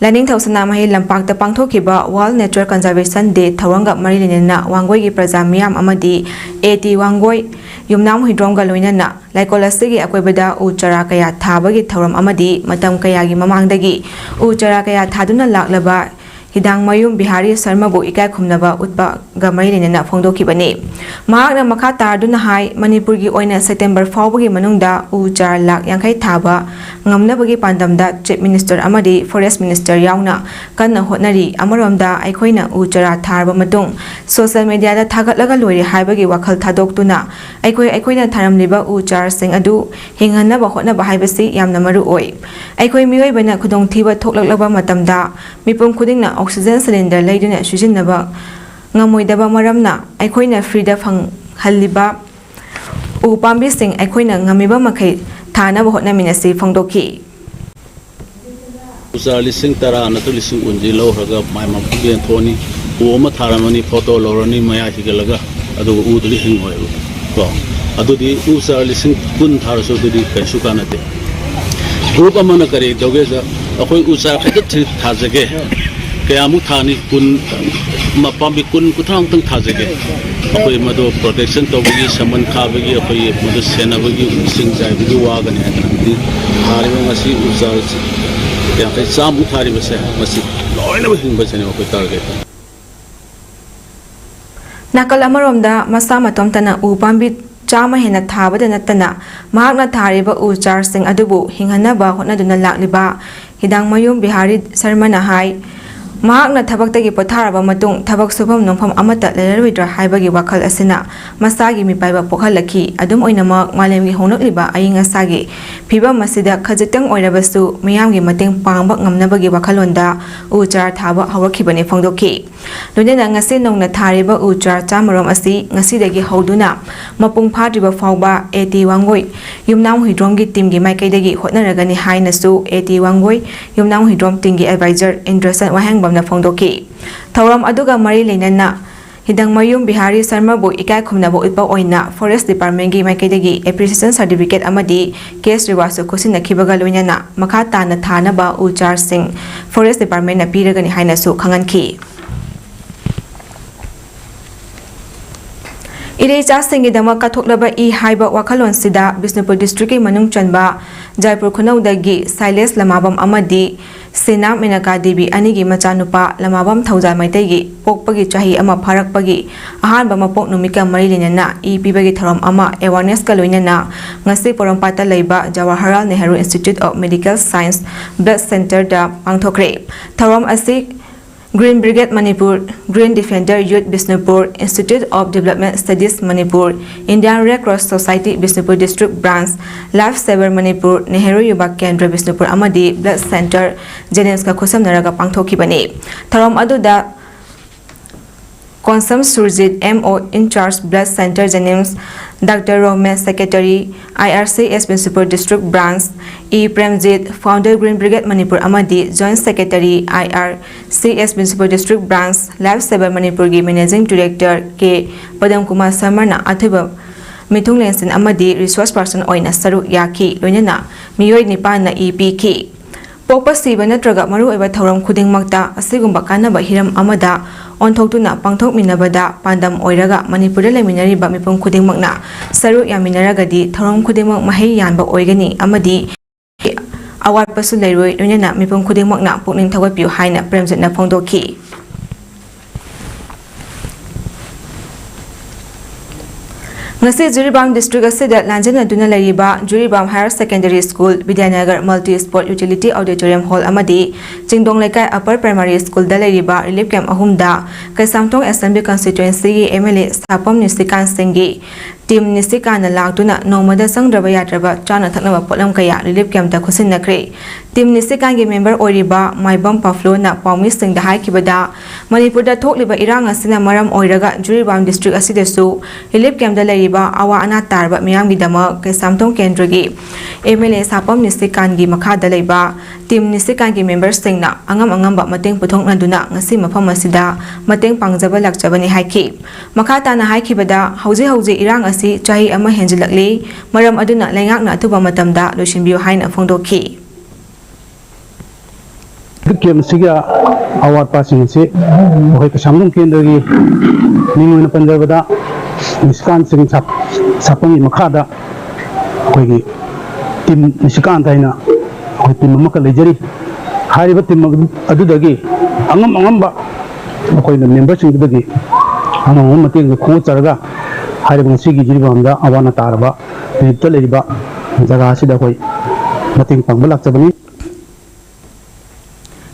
ꯂꯥꯏꯅꯤꯡꯊꯧ ꯁꯅꯥꯃꯍꯤ ꯂꯝꯄꯥꯛꯇ ꯄꯥꯡꯊꯣꯛꯈꯤꯕ ꯋꯥꯔꯜ ꯅꯦꯆꯔ ꯀꯟꯖꯥꯔꯕꯦꯁꯟ ꯗꯦ ꯊꯧꯔꯝꯒ ꯃꯔꯤ ꯂꯩꯅꯅ ꯋꯥꯡꯒꯣꯏꯒꯤ ꯄ꯭ꯔꯖꯥ ꯃꯤꯌꯥꯝ ꯑꯃꯗꯤ ꯑꯦ ꯇꯤ ꯋꯥꯡꯒꯣꯏ ꯌꯨꯝꯅꯥꯝ ꯍꯨꯏꯗ꯭ꯔꯣꯝꯒ ꯂꯣꯏꯅꯅ ꯂꯩꯀꯣꯜ ꯑꯁꯤꯒꯤ ꯑꯀꯣꯏꯕꯗ ꯎ ꯆꯥꯔꯥ ꯀꯌꯥ ꯊꯥꯕꯒꯤ ꯊꯧꯔꯝ ꯑꯃꯗꯤ ꯃꯇꯝ ꯀꯌꯥꯒꯤ ꯃꯃꯥꯡꯗꯒꯤ ꯎ ꯆꯥꯔꯥ ꯀꯌꯥ ꯊꯥꯗꯨꯅ ꯂꯥꯛꯂꯕ ꯍꯤꯗꯥꯡꯃꯌꯨꯝ ꯕꯤꯍꯥꯔꯤ ꯁꯔꯃꯕꯨ ꯏꯀꯥꯏ ꯈꯨꯝꯅꯕ ꯎꯠꯄꯒ ꯃꯔꯤ ꯂꯩꯅꯅ ꯐꯣꯡꯗꯣꯛꯈꯤꯕꯅꯤ꯫ ꯃꯍꯥꯛꯅ ꯃꯈꯥ ꯇꯥꯗꯨꯅ ꯍꯥꯏ, ꯃꯅꯤꯄꯨꯔꯒꯤ ꯑꯣꯏꯅ ꯁꯦꯞꯇꯦꯝꯕꯔ ꯐꯥꯎꯕꯒꯤ ꯃꯅꯨꯡꯗ ꯎ ꯆꯥꯔ ꯂꯥꯈ ꯌꯥꯡꯈꯩ ꯊꯥꯕ ꯉꯝꯅꯕꯒꯤ ꯄꯥꯟꯗꯝꯗ ꯆꯤꯐ ꯃꯤꯅꯤꯁꯇꯔ ꯑꯃꯗꯤ ꯐꯣꯔꯦꯁ ꯃꯤꯅꯤꯁꯇꯔ ꯌꯥꯎꯅ ꯀꯟꯅ ꯍꯣꯠꯅꯔꯤ꯫ ꯑꯃꯔꯣꯝꯗ ꯑꯩꯈꯣꯏꯅ ꯎ ꯆꯥꯔꯥ ꯊꯥꯔꯕ ꯃꯇꯨꯡ ꯁꯣꯁꯤꯌꯦꯜ ꯃꯤꯗꯤꯌꯥꯗ ꯊꯥꯒꯠꯂꯒ ꯂꯣꯏꯔꯦ ꯍꯥꯏꯕꯒꯤ ꯋꯥꯈꯜ ꯊꯥꯗꯣꯛꯇꯨꯅ ꯑꯩꯈꯣꯏ ꯑꯩꯈꯣꯏꯅ ꯊꯥꯔꯝꯂꯤꯕ ꯎ ꯆꯥꯔꯁꯤꯡ ꯑꯗꯨ ꯍꯤꯡꯍꯟꯅꯕ ꯍꯣꯠꯅꯕ ꯍꯥꯏꯕꯁꯤ ꯌꯥꯝꯅ ꯃꯔꯨ ꯑꯣꯏ꯫ ꯑꯩꯈꯣꯏ ꯃꯤꯑꯣꯏꯕꯅ ꯈꯨꯗꯣꯡꯊꯤꯕ ꯊꯣꯛꯂꯛꯂꯕ ꯃꯇꯝꯗ ꯃꯤꯄꯨꯝ ꯈꯨꯗꯤꯡꯅ ꯑꯣꯛꯁꯤꯖꯦꯟ ꯁꯤꯂꯤꯟꯗꯔ ꯂꯩꯗꯨꯅ ꯁꯤꯖꯤꯟꯅꯕ ꯉꯝꯃꯣꯏꯗꯕ ꯃꯔꯝꯅ ꯑꯩꯈꯣꯏꯅ ꯐ꯭ꯔꯤꯗ ꯐꯪꯍꯜꯂꯤꯕ ꯎ ꯄꯥꯝꯕꯤꯁꯤꯡ ꯑꯩꯈꯣꯏꯅ ꯉꯝꯃꯤꯕ ꯃꯈꯩ ꯊꯥꯅꯕ ꯍꯣꯠꯅꯃꯤꯟꯅꯁꯤ ꯐꯣꯡꯗꯣꯛꯈꯤ꯫ ꯎ ꯆꯥꯔ ꯂꯤꯁꯤꯡ ꯇꯔꯥ ꯅꯠꯇ꯭ꯔ ꯂꯤꯁꯤꯡ ꯀꯨꯟꯁꯤ ꯂꯧꯈ꯭ꯔꯒ ꯃꯥꯏ ꯃꯐꯝ ꯌꯦꯟꯊꯣꯛꯑꯅꯤ, ꯎ ꯑꯃ ꯊꯥꯔꯝꯃꯅꯤ, ꯐꯣꯇꯣ ꯂꯧꯔꯅꯤ, ꯃꯌꯥꯏ ꯍꯤꯒꯠꯂꯒ, ꯑꯗꯨꯒ ꯎꯗꯨꯗꯤ ꯍꯤꯡꯉꯣꯏꯕ꯫ ꯀꯣ ꯑꯗꯨꯗꯤ ꯎ ꯆꯥꯔ ꯂꯤꯁꯤꯡ ꯀꯨꯟ ꯊꯥꯔꯁꯨ ꯑꯗꯨꯗꯤ ꯀꯩꯁꯨ ꯀꯥꯟꯅꯗꯦ꯫ ꯒ꯭ꯔꯨꯞ ꯑꯃꯅ ꯀꯔꯤ ꯇꯧꯒꯦꯗ, ꯑꯩꯈꯣꯏ ꯎ ꯆꯥꯔ ꯈꯖꯤꯛ ꯊꯥꯖꯒꯦ, ꯀꯌꯥꯃꯨꯛ ꯊꯥꯅꯤ? ꯀꯨꯟ, ꯃ- ꯄꯥꯝꯕꯤ ꯀꯨꯟ, ꯀꯨꯟꯊ꯭ꯔꯥꯃꯨꯛꯇꯪ ꯊꯥꯖꯒꯦ꯫ ꯑꯩꯈꯣꯏ ꯃꯗꯨ ꯄ꯭ꯔꯣꯇꯦꯛꯁꯟ ꯇꯧꯕꯒꯤ, ꯁꯝꯕꯟ ꯈꯥꯕꯒꯤ, ꯑꯩꯈꯣꯏ ꯃꯗꯨ ꯁꯦꯟꯅꯕꯒꯤ, ꯏꯁꯤꯡ ꯆꯥꯏꯕꯒꯤ ꯋꯥꯒꯅꯤ ꯍꯥꯏꯗꯅ ꯍꯧꯖꯤꯛ ꯊꯥꯔꯤꯕ ꯉꯁꯤ ꯎ ꯆꯥꯔ ꯌꯥꯡꯈꯩ, ꯆꯥꯝꯃꯨꯛ ꯊꯥꯔꯤꯕꯁꯦ, ꯃꯁꯤ ꯂꯣꯏꯅꯃꯛ ꯍꯤꯡꯕꯁꯤꯅꯦ ꯑꯩꯈꯣꯏ ꯇꯥꯔꯒꯦꯠ꯫ ꯅꯥꯀꯜ ꯑꯃꯔꯣꯝꯗ, ꯃꯁꯥ ꯃꯇꯣꯝꯇꯅ ꯎ ꯄꯥꯝꯕꯤ ꯆꯥꯝꯃ ꯍꯦꯟꯅ ꯊꯥꯕꯗ ꯅꯠꯇꯅ, ꯃꯍꯥꯛꯅ ꯊꯥꯔꯤꯕ ꯎ ꯆꯥꯔꯁꯤꯡ ꯑꯗꯨꯕꯨ ꯍꯤꯡꯍꯟꯅꯕ ꯍꯣꯠꯅꯗꯨꯅ ꯂꯥꯛꯂꯤꯕ ꯍꯤꯗꯥꯡꯃꯌꯨꯝ ꯕꯤꯍꯥꯔꯤ ꯁꯔꯃꯅ ꯍꯥꯏ, ꯃꯍꯥꯛꯅ ꯊꯕꯛꯇꯒꯤ ꯄꯣꯊꯥꯔꯕ ꯃꯇꯨꯡ ꯊꯕꯛ ꯁꯨꯐꯝ ꯅꯣꯝꯐꯝ ꯑꯃꯠꯇ ꯂꯩꯔꯔꯣꯏꯗ꯭ꯔꯥ ꯍꯥꯏꯕꯒꯤ ꯋꯥꯈꯜ ꯑꯁꯤꯅ ꯃꯁꯥꯒꯤ ꯃꯤꯄꯥꯏꯕ ꯄꯣꯛꯍꯜꯂꯛꯈꯤ꯫ ꯑꯗꯨꯝ ꯑꯣꯏꯅꯃꯛ, ꯃꯥꯂꯦꯝꯒꯤ ꯍꯣꯡꯂꯛꯂꯤꯕ ꯑꯏꯪ ꯑꯁꯥꯒꯤ ꯐꯤꯕꯝ ꯑꯁꯤꯗ ꯈꯖꯤꯛꯇꯪ ꯑꯣꯏꯔꯕꯁꯨ ꯃꯤꯌꯥꯝꯒꯤ ꯃꯇꯦꯡ ꯄꯥꯡꯕ ꯉꯝꯅꯕꯒꯤ ꯋꯥꯈꯜꯂꯣꯟꯗ ꯎ ꯆꯥꯔ ꯊꯥꯕ ꯍꯧꯔꯛꯈꯤꯕꯅꯤ ꯐꯣꯡꯗꯣꯛꯈꯤ꯫ ꯂꯣꯏꯅꯅ ꯉꯁꯤ ꯅꯧꯅ ꯊꯥꯔꯤꯕ ꯎ ꯆꯥꯔ ꯆꯥꯃꯔꯣꯝ ꯑꯁꯤ ꯉꯁꯤꯗꯒꯤ ꯍꯧꯗꯨꯅ ꯃꯄꯨꯡ ꯐꯥꯗ꯭ꯔꯤꯕ ꯐꯥꯎꯕ ꯑꯦ ꯇꯤ ꯋꯥꯡꯒꯣꯏ ꯌꯨꯝꯅꯥꯝ ꯍꯨꯏꯗ꯭ꯔꯣꯝꯒꯤ ꯇꯤꯝꯒꯤ ꯃꯥꯏꯀꯩꯗꯒꯤ ꯍꯣꯠꯅꯔꯒꯅꯤ ꯍꯥꯏꯅꯁꯨ ꯑꯦ ꯇꯤ ꯋꯥꯡꯒꯣꯏ ꯌꯨꯝꯅꯥꯝ ꯍꯨꯏꯗ꯭ꯔꯣꯝ ꯇꯤꯝꯒꯤ ꯑꯦꯗꯚꯥꯏꯖꯔ ꯏꯟꯗ꯭ꯔꯁꯟ ꯋꯥꯍꯦꯡꯕꯝꯅ ꯐꯣꯡꯗꯣꯛꯈꯤ꯫ ꯊꯧꯔꯝ ꯑꯗꯨꯒ ꯃꯔꯤ ꯂꯩꯅꯅ ꯍꯤꯗꯪꯃꯌꯨꯝ ꯕꯤꯍꯥꯔꯤ ꯁꯔꯃꯕꯨ ꯏꯀꯥꯏ ꯈꯨꯝꯅꯕ ꯎꯠꯄ ꯑꯣꯏꯅ ꯐꯣꯔꯦꯁ ꯗꯤꯄꯥꯔꯠꯃꯦꯟꯒꯤ ꯃꯥꯏꯀꯩꯗꯒꯤ ꯑꯦꯄ꯭ꯔꯤꯁꯤꯌꯦꯁꯟ ꯁꯥꯔꯇꯤꯐꯤꯀꯦꯠ ꯑꯃꯗꯤ ꯀꯦꯁ ꯔꯤꯋꯥꯔꯗꯁꯨ ꯈꯨꯠꯁꯤꯟꯅꯈꯤꯕꯒ ꯂꯣꯏꯅꯅ ꯃꯈꯥ ꯇꯥꯅ ꯊꯥꯅꯕ ꯎ ꯆꯥꯔꯁꯤꯡ ꯐꯣꯔꯦꯁ ꯗꯤꯄꯥꯔꯠꯃꯦꯟꯅ ꯄꯤꯔꯒꯅꯤ ꯍꯥꯏꯅꯁꯨ ꯈꯪꯍꯟꯈꯤ꯫ ꯏꯔꯩꯆꯥꯁꯤꯡꯒꯤꯗꯃꯛ ꯀꯠꯊꯣꯛꯂꯕ ꯏ ꯍꯥꯏꯕ ꯋꯥꯈꯜꯂꯣꯟꯁꯤꯗ ꯕꯤꯁꯅꯨꯄꯨꯔ ꯗꯤꯁꯇ꯭ꯔꯤꯛꯀꯤ ꯃꯅꯨꯡ ꯆꯟꯕ ꯖꯥꯏꯄꯨꯔ ꯈꯨꯅꯧꯗꯒꯤ ꯁꯥꯏꯂꯦꯁ ꯂꯃꯥꯕꯝ ꯑꯃꯗꯤ ꯁꯤꯅꯥ ꯃꯦꯅꯀꯥ ꯗꯦꯕꯤ ꯑꯅꯤꯒꯤ ꯃꯆꯥꯅꯨꯄꯥ ꯂꯃꯥꯕꯝ ꯊꯧꯖꯥꯜ ꯃꯩꯇꯩꯒꯤ ꯄꯣꯛꯄꯒꯤ ꯆꯍꯤ ꯑꯃ ꯐꯥꯔꯛꯄꯒꯤ ꯑꯍꯥꯟꯕ ꯃꯄꯣꯛ ꯅꯨꯃꯤꯠꯀ ꯃꯔꯤ ꯂꯩꯅꯅ ꯏ ꯄꯤꯕꯒꯤ ꯊꯧꯔꯝ ꯑꯃ ꯑꯦꯋꯥꯔꯅꯦꯁꯀ ꯂꯣꯏꯅꯅ ꯉꯁꯤ ꯄꯣꯔꯣꯝꯄꯥꯠꯇ ꯂꯩꯕ Jawaharlal Nehru institute of medical science blood ꯁꯦꯟꯇꯔꯗ ꯄꯥꯡꯊꯣꯛꯈ꯭ꯔꯦ꯫ ꯊꯧꯔꯝ ꯑꯁꯤ Green Brigade Manipur, Green Defender Youth Bishnupur, Institute of Development Studies Manipur, Indian Red Cross Society Bishnupur District Branch, Life Saver Manipur, Nehru Yuva Kendra Bishnupur ꯑꯃꯗꯤ Blood Center JNIMSꯀ ꯈꯨꯠꯁꯝꯅꯔꯒ ꯄꯥꯡꯊꯣꯛꯈꯤꯕꯅꯤ꯫ ꯊꯧꯔꯝ ꯑꯗꯨꯗ Konsam Surjit, M O in charge Blood Center JNIMS, Doctor Romesh, Secretary, I R C S Binsupur District Branch, E Premjit, Founder Green Brigade Manipur ꯑꯃꯗꯤ Joint Secretary, I R C S Binsupur District Branch, Life Saver ꯃꯅꯤꯄꯨꯔꯒꯤ Managing Director ꯀꯦ ꯄꯗꯝ ꯀꯨꯃꯥꯔ ꯁꯔꯃꯅ ꯑꯊꯣꯏꯕ ꯃꯤꯊꯨꯡꯂꯦꯟꯁꯤꯡ ꯑꯃꯗꯤ resource person ꯑꯣꯏꯅ ꯁꯔꯨꯛ ꯌꯥꯈꯤ꯫ ꯂꯣꯏꯅꯅ ꯃꯤꯑꯣꯏ ꯅꯤꯄꯥꯟꯅ E ꯄꯤꯈꯤ꯫ ꯄꯣꯛꯄ, ꯁꯤꯕ ꯅꯠꯇ꯭ꯔꯒ ꯃꯔꯨꯑꯣꯏꯕ ꯊꯧꯔꯝ ꯈꯨꯗꯤꯡꯃꯛꯇ ꯑꯁꯤꯒꯨꯝꯕ ꯀꯥꯟꯅꯕ ꯍꯤꯔꯝ ꯑꯃꯗ ꯑꯣꯟꯊꯣꯛꯇꯨꯅ ꯄꯥꯡꯊꯣꯛꯃꯤꯟꯅꯕꯗ ꯄꯥꯟꯗꯝ ꯑꯣꯏꯔꯒ ꯃꯅꯤꯄꯨꯔꯗ ꯂꯩꯃꯤꯟꯅꯔꯤꯕ ꯃꯤꯄꯨꯝ ꯈꯨꯗꯤꯡꯃꯛꯅ ꯁꯔꯨꯛ ꯌꯥꯃꯤꯟꯅꯔꯒꯗꯤ ꯊꯧꯔꯝ ꯈꯨꯗꯤꯡꯃꯛ ꯃꯍꯩ ꯌꯥꯟꯕ ꯑꯣꯏꯒꯅꯤ ꯑꯃꯗꯤ ꯑꯋꯥꯠꯄꯁꯨ ꯂꯩꯔꯣꯏ꯫ ꯂꯣꯏꯅꯅ ꯃꯤꯄꯨꯝ ꯈꯨꯗꯤꯡꯃꯛꯅ ꯄꯨꯛꯅꯤꯡ ꯊꯧꯒꯠꯄꯤꯌꯨ ꯍꯥꯏꯅ ꯄ꯭ꯔꯦꯝꯖꯤꯠꯅ ꯐꯣꯡꯗꯣꯛꯈꯤ꯫ ꯉꯁꯤ ꯖꯤꯔꯤꯕꯥꯝ ꯗꯤꯁꯇ꯭ꯔꯤꯛ ꯑꯁꯤꯗ ꯂꯥꯟꯖꯦꯟꯅꯗꯨꯅ ꯂꯩꯔꯤꯕ Jiribam Higher Secondary School, ꯕꯤꯗ꯭ꯌꯥꯅꯒꯔ Multi Sport Utility Auditorium Hall ꯑꯃꯗꯤ ꯆꯤꯡꯗꯣꯡ ꯂꯩꯀꯥꯏ Upper Primary Schoolꯗ ꯂꯩꯔꯤꯕ relief camp ꯑꯍꯨꯝꯗ Keishamthong Assembly Constituencyꯒꯤ M L A ꯁꯥꯄꯝ ꯅꯤꯁꯤꯀꯥꯟ ꯁꯤꯡꯒꯤ team ꯅꯤꯁꯤꯀꯥꯟꯅ ꯂꯥꯛꯇꯨꯅ ꯅꯣꯡꯃꯗ ꯆꯪꯗ꯭ꯔꯕ ꯌꯥꯗ꯭ꯔꯕ ꯆꯥꯅ ꯊꯛꯅꯕ ꯄꯣꯠꯂꯝ ꯀꯌꯥ relief campꯇ ꯈꯨꯠꯁꯤꯟꯅꯈ꯭ꯔꯦ꯫ Team ꯅꯤꯁꯤꯀꯥꯟꯒꯤ member ꯑꯣꯏꯔꯤꯕ ꯃꯥꯏꯕꯝ ꯄꯥꯐ꯭ꯂꯣꯅ ꯄꯥꯎꯃꯤꯁꯤꯡꯗ ꯍꯥꯏꯈꯤꯕꯗ, ꯃꯅꯤꯄꯨꯔꯗ ꯊꯣꯛꯂꯤꯕ ꯏꯔꯥꯡ ꯑꯁꯤꯅ ꯃꯔꯝ ꯑꯣꯏꯔꯒ ꯖꯤꯔꯤꯕꯥꯝ ꯗꯤꯁꯇ꯭ꯔꯤꯛ ꯑꯁꯤꯗꯁꯨ relief campꯇ ꯂꯩꯔꯤꯕ ꯑꯋꯥ ꯑꯅꯥ ꯇꯥꯔꯕ ꯃꯤꯌꯥꯝꯒꯤꯗꯃꯛ ꯀꯩꯁꯥꯝꯊꯣꯡ ꯀꯦꯟꯗ꯭ꯔꯒꯤ M L A ꯁꯥꯄꯝ ꯅꯤꯁꯤꯀꯥꯟꯒꯤ ꯃꯈꯥꯗ ꯂꯩꯕ team ꯅꯤꯁꯤꯀꯥꯟꯒꯤ memberꯁꯤꯡꯅ ꯑꯉꯝ ꯑꯉꯝꯕ ꯃꯇꯦꯡ ꯄꯨꯊꯣꯛꯅꯗꯨꯅ ꯉꯁꯤ ꯃꯐꯝ ꯑꯁꯤꯗ ꯃꯇꯦꯡ ꯄꯥꯡꯖꯕ ꯂꯥꯛꯆꯕꯅꯤ ꯍꯥꯏꯈꯤ꯫ ꯃꯈꯥ ꯇꯥꯅ ꯍꯥꯏꯈꯤꯕꯗ, ꯍꯧꯖꯤꯛ ꯍꯧꯖꯤꯛ ꯏꯔꯥꯡ ꯑꯁꯤ ꯆꯍꯤ ꯑꯃ ꯍꯦꯟꯖꯤꯜꯂꯛꯂꯤ, ꯃꯔꯝ ꯑꯗꯨꯅ ꯂꯩꯉꯥꯛꯅ ꯑꯊꯨꯕ ꯃꯇꯝꯗ ꯂꯣꯏꯁꯤꯟꯕꯤꯌꯨ ꯍꯥꯏꯅ ꯐꯣꯡꯗꯣꯛꯈꯤ꯫ ꯀꯦꯝꯞꯁꯤꯒꯤ ꯑꯋꯥꯠꯄꯁꯤꯡ ꯑꯁꯤ ꯑꯩꯈꯣꯏ ꯀꯩꯁꯥꯝꯊꯣꯡ ꯀꯦꯟꯗ꯭ꯔꯒꯤ ꯃꯤꯡ ꯑꯣꯏꯅ ꯄꯟꯖꯕꯗ ꯅꯤꯁꯤꯀꯥꯟ ꯁꯤꯡ ꯁꯥ-, ꯁꯥꯄꯝꯒꯤ ꯃꯈꯥꯗ ꯑꯩꯈꯣꯏꯒꯤ team ꯅꯤꯁꯤꯀꯥꯟ ꯍꯥꯏꯅ ꯑꯩꯈꯣꯏ team ꯑꯃꯈꯛ ꯂꯩꯖꯔꯤ꯫ ꯍꯥꯏꯔꯤꯕ team ꯑꯗꯨ-, ꯑꯗꯨꯗꯒꯤ ꯑꯉꯝ ꯑꯉꯝꯕ ꯑꯩꯈꯣꯏꯅ memberꯁꯤꯡꯗꯨꯗꯒꯤ ꯑꯉꯝ ꯑꯉꯝꯕ ꯃꯇꯦꯡꯗꯨ ꯈꯣꯝꯒꯠꯆꯔꯒ ꯍꯥꯏꯔꯤꯕ ꯉꯁꯤꯒꯤ ꯖꯤꯔꯤꯕꯥꯝꯗ ꯑꯋꯥ ꯑꯅꯥ ꯇꯥꯔꯕ reliefꯇ ꯂꯩꯔꯤꯕ ꯖꯒꯥ ꯑꯁꯤꯗ ꯑꯩꯈꯣꯏ ꯃꯇꯦꯡ ꯄꯥꯡꯕ ꯂꯥꯛꯆꯕꯅꯤ꯫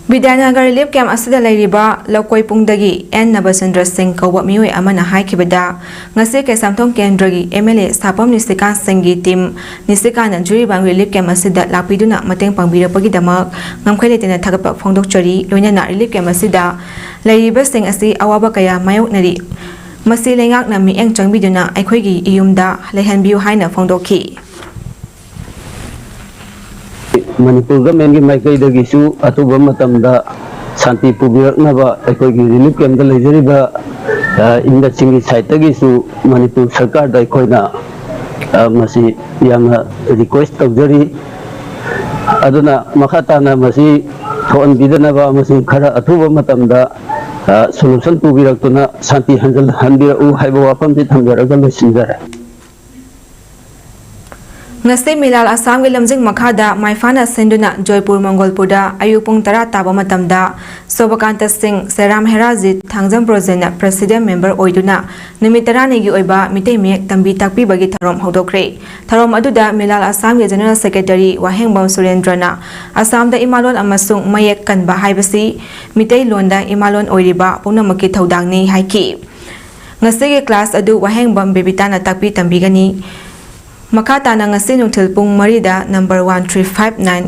ꯕꯤꯗ꯭ꯌꯥꯅꯒꯔ relief camp ꯑꯁꯤꯗ ꯂꯩꯔꯤꯕ ꯂꯧꯀꯣꯏꯄꯨꯡꯗꯒꯤ ꯑꯦꯟ ꯅꯕꯆꯟꯗ꯭ꯔ ꯁꯤꯡ ꯀꯧꯕ ꯃꯤꯑꯣꯏ ꯑꯃꯅ ꯍꯥꯏꯈꯤꯕꯗ, ꯉꯁꯤ ꯀꯩꯁꯥꯝꯊꯣꯡ ꯀꯦꯟꯗ꯭ꯔꯒꯤ M L A ꯁꯥꯄꯝ ꯅꯤꯁꯤꯀꯥꯟ ꯁꯤꯡꯒꯤ team ꯅꯤꯁꯤꯀꯥꯟꯅ ꯖꯤꯔꯤꯕꯥꯝ relief camp ꯑꯁꯤꯗ ꯂꯥꯛꯄꯤꯗꯨꯅ ꯃꯇꯦꯡ ꯄꯥꯡꯕꯤꯔꯛꯄꯒꯤꯗꯃꯛ ꯉꯝꯈꯩ ꯂꯩꯇꯅ ꯊꯥꯒꯠꯄ ꯐꯣꯡꯗꯣꯛꯆꯔꯤ꯫ ꯂꯣꯏꯅꯅ relief camp ꯑꯁꯤꯗ ꯂꯩꯔꯤꯕꯁꯤꯡ ꯑꯁꯤ ꯑꯋꯥꯕ ꯀꯌꯥ ꯃꯥꯌꯣꯛꯅꯔꯤ꯫ ꯃꯁꯤ ꯂꯩꯉꯥꯛꯅ ꯃꯤꯠꯌꯦꯡ ꯆꯪꯕꯤꯗꯨꯅ ꯑꯩꯈꯣꯏꯒꯤ ꯏꯌꯨꯝꯗ ꯂꯩꯍꯟꯕꯤꯌꯨ ꯍꯥꯏꯅ ꯐꯣꯡꯗꯣꯛꯈꯤ꯫ ꯃꯅꯤꯄꯨꯔ ꯒꯚꯔꯟꯃꯦꯟꯒꯤ ꯃꯥꯏꯀꯩꯗꯒꯤꯁꯨ ꯑꯊꯨꯕ ꯃꯇꯝꯗ ꯁꯥꯟꯇꯤ ꯄꯨꯕꯤꯔꯛꯅꯕ ꯑꯩꯈꯣꯏꯒꯤ ꯔꯤꯂꯤꯐ ꯀꯦꯝꯞꯇ ꯂꯩꯖꯔꯤꯕ, ꯑ, ꯏꯟꯗꯁꯁꯤꯡꯒꯤ ꯁꯥꯏꯠꯇꯒꯤꯁꯨ ꯃꯅꯤꯄꯨꯔ ꯁꯔꯀꯥꯔꯗ ꯑꯩꯈꯣꯏꯅ, ꯑ, ꯃꯁꯤ ꯌꯥꯝꯅ ꯔꯤꯀ꯭ꯋꯦꯁ ꯇꯧꯖꯔꯤ꯫ ꯑꯗꯨꯅ ꯃꯈꯥ ꯇꯥꯅ ꯃꯁꯤ ꯊꯣꯛꯍꯟꯕꯤꯗꯅꯕ ꯑꯃꯁꯨꯡ ꯈꯔ ꯑꯊꯨꯕ ꯃꯇꯝꯗ, ꯑ, ꯁꯣꯂꯨꯁꯟ ꯄꯨꯕꯤꯔꯛꯇꯨꯅ ꯁꯥꯟꯇꯤ ꯍꯟꯖꯤꯜꯍꯟꯕꯤꯔꯛꯎ ꯍꯥꯏꯕ ꯋꯥꯐꯝꯁꯤ ꯊꯝꯖꯔꯒ ꯂꯣꯏꯁꯤꯟꯖꯔꯦ꯫ ꯉꯁꯤ ꯃꯤꯂꯥꯜ ꯑꯁꯥꯝꯒꯤ ꯂꯝꯖꯤꯡ ꯃꯈꯥꯗ ꯃꯥꯏꯐꯥꯅ ꯁꯤꯟꯗꯨꯅ ꯖꯣꯏꯄꯨꯔ ꯃꯪꯒꯣꯜꯄꯨꯔꯗ ꯑꯌꯨꯛ ꯄꯨꯡ ꯇꯔꯥ ꯇꯥꯕ ꯃꯇꯝꯗ ꯁꯣꯕꯀꯥꯟꯇ ꯁꯤꯡ, ꯁꯦꯔꯥꯝ ꯍꯦꯔꯥꯖꯤꯠ, ꯊꯥꯡꯖꯝ ꯕ꯭ꯔꯣꯖꯦꯟꯅ ꯄ꯭ꯔꯦꯁꯤꯗꯦꯟ ꯃꯦꯝꯕꯔ ꯑꯣꯏꯗꯨꯅ ꯅꯨꯃꯤꯠ ꯇꯔꯥꯅꯤꯒꯤ ꯑꯣꯏꯕ ꯃꯤꯇꯩ ꯃꯌꯦꯛ ꯇꯝꯕꯤ ꯇꯥꯛꯄꯤꯕꯒꯤ ꯊꯧꯔꯝ ꯍꯧꯗꯣꯛꯈ꯭ꯔꯦ꯫ ꯊꯧꯔꯝ ꯑꯗꯨꯗ ꯃꯤꯂꯥꯜ ꯑꯁꯥꯝꯒꯤ ꯖꯦꯅꯔꯦꯜ ꯁꯦꯀ꯭ꯔꯦꯇꯔꯤ ꯋꯥꯍꯦꯡꯕꯝ ꯁꯨꯔꯦꯟꯗ꯭ꯔꯅ ꯑꯁꯥꯝꯗ ꯏꯃꯥꯂꯣꯟ ꯑꯃꯁꯨꯡ ꯃꯌꯦꯛ ꯀꯟꯕ ꯍꯥꯏꯕꯁꯤ ꯃꯤꯇꯩꯂꯣꯟꯗ ꯏꯃꯥꯂꯣꯟ ꯑꯣꯏꯔꯤꯕ ꯄꯨꯝꯅꯃꯛꯀꯤ ꯊꯧꯗꯥꯡꯅꯤ ꯍꯥꯏꯈꯤ꯫ ꯉꯁꯤꯒꯤ ꯀ꯭ꯂꯥꯁ ꯑꯗꯨ ꯋꯥꯍꯦꯡꯕꯝ ꯕꯦꯕꯤꯇꯥꯅ ꯇꯥꯛꯄꯤ ꯇꯝꯕꯤꯒꯅꯤ꯫ ꯃꯈꯥ ꯇꯥꯅ ꯉꯁꯤ ꯅꯨꯡꯊꯤꯜ ꯄꯨꯡ ꯃꯔꯤꯗ number one three five nine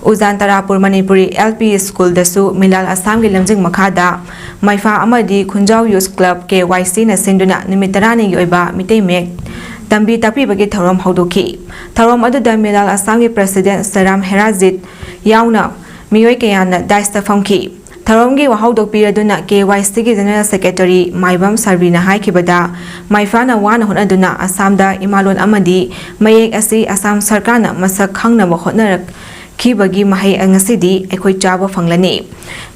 Ujan Tarapur Manipuri L P ꯁ꯭ꯀꯨꯜꯗꯁꯨ ꯃꯤꯂꯥꯜ ꯑꯁꯥꯝꯒꯤ ꯂꯝꯖꯤꯡ ꯃꯈꯥꯗ ꯃꯥꯏꯐꯥ ꯑꯃꯗꯤ ꯈꯨꯟꯖꯥꯎ ꯌꯨꯁ ꯀ꯭ꯂꯕ ꯀꯦ ꯋꯥꯏ ꯁꯤꯅ ꯁꯤꯟꯗꯨꯅ ꯅꯨꯃꯤꯠ ꯇꯔꯥꯅꯤꯒꯤ ꯑꯣꯏꯕ ꯃꯤꯇꯩ ꯃꯌꯦꯛ ꯇꯝꯕꯤ ꯇꯥꯛꯄꯤꯕꯒꯤ ꯊꯧꯔꯝ ꯍꯧꯗꯣꯛꯈꯤ꯫ ꯊꯧꯔꯝ ꯑꯗꯨꯗ ꯃꯤꯂꯥꯜ ꯑꯁꯥꯝꯒꯤ ꯄ꯭ꯔꯦꯁꯤꯗꯦꯟ ꯁꯦꯔꯥꯝ ꯍꯦꯔꯥꯖꯤꯠ ꯌꯥꯎꯅ ꯃꯤꯑꯣꯏ ꯀꯌꯥꯅ ꯗꯥꯏꯁꯇ ꯐꯝꯈꯤ꯫ ꯊꯧꯔꯝꯒꯤ ꯋꯥꯍꯧ ꯄꯤꯔꯗꯨꯅ ꯀꯦ ꯋꯥꯏ ꯁꯤꯒꯤ ꯖꯦꯅꯔꯦꯜ ꯁꯦꯀ꯭ꯔꯦꯇꯔꯤ ꯃꯥꯏꯕꯝ ꯁꯥꯔꯕꯤꯅ ꯍꯥꯏꯈꯤꯕꯗ, ꯃꯥꯏꯐꯥꯅ ꯋꯥꯅ ꯍꯣꯠꯅꯗꯨꯅ ꯑꯁꯥꯝꯗ ꯏꯃꯥꯂꯣꯟ ꯑꯃꯗꯤ ꯃꯌꯦꯛ ꯑꯁꯤ ꯑꯁꯥꯝ ꯁꯔꯀꯥꯔꯅ ꯃꯁꯛ ꯈꯪꯅꯕ ꯍꯣꯠꯅꯔꯛꯈꯤꯕꯒꯤ ꯃꯍꯩ ꯉꯁꯤꯗꯤ ꯑꯩꯈꯣꯏ ꯆꯥꯕ ꯐꯪꯂꯅꯤ꯫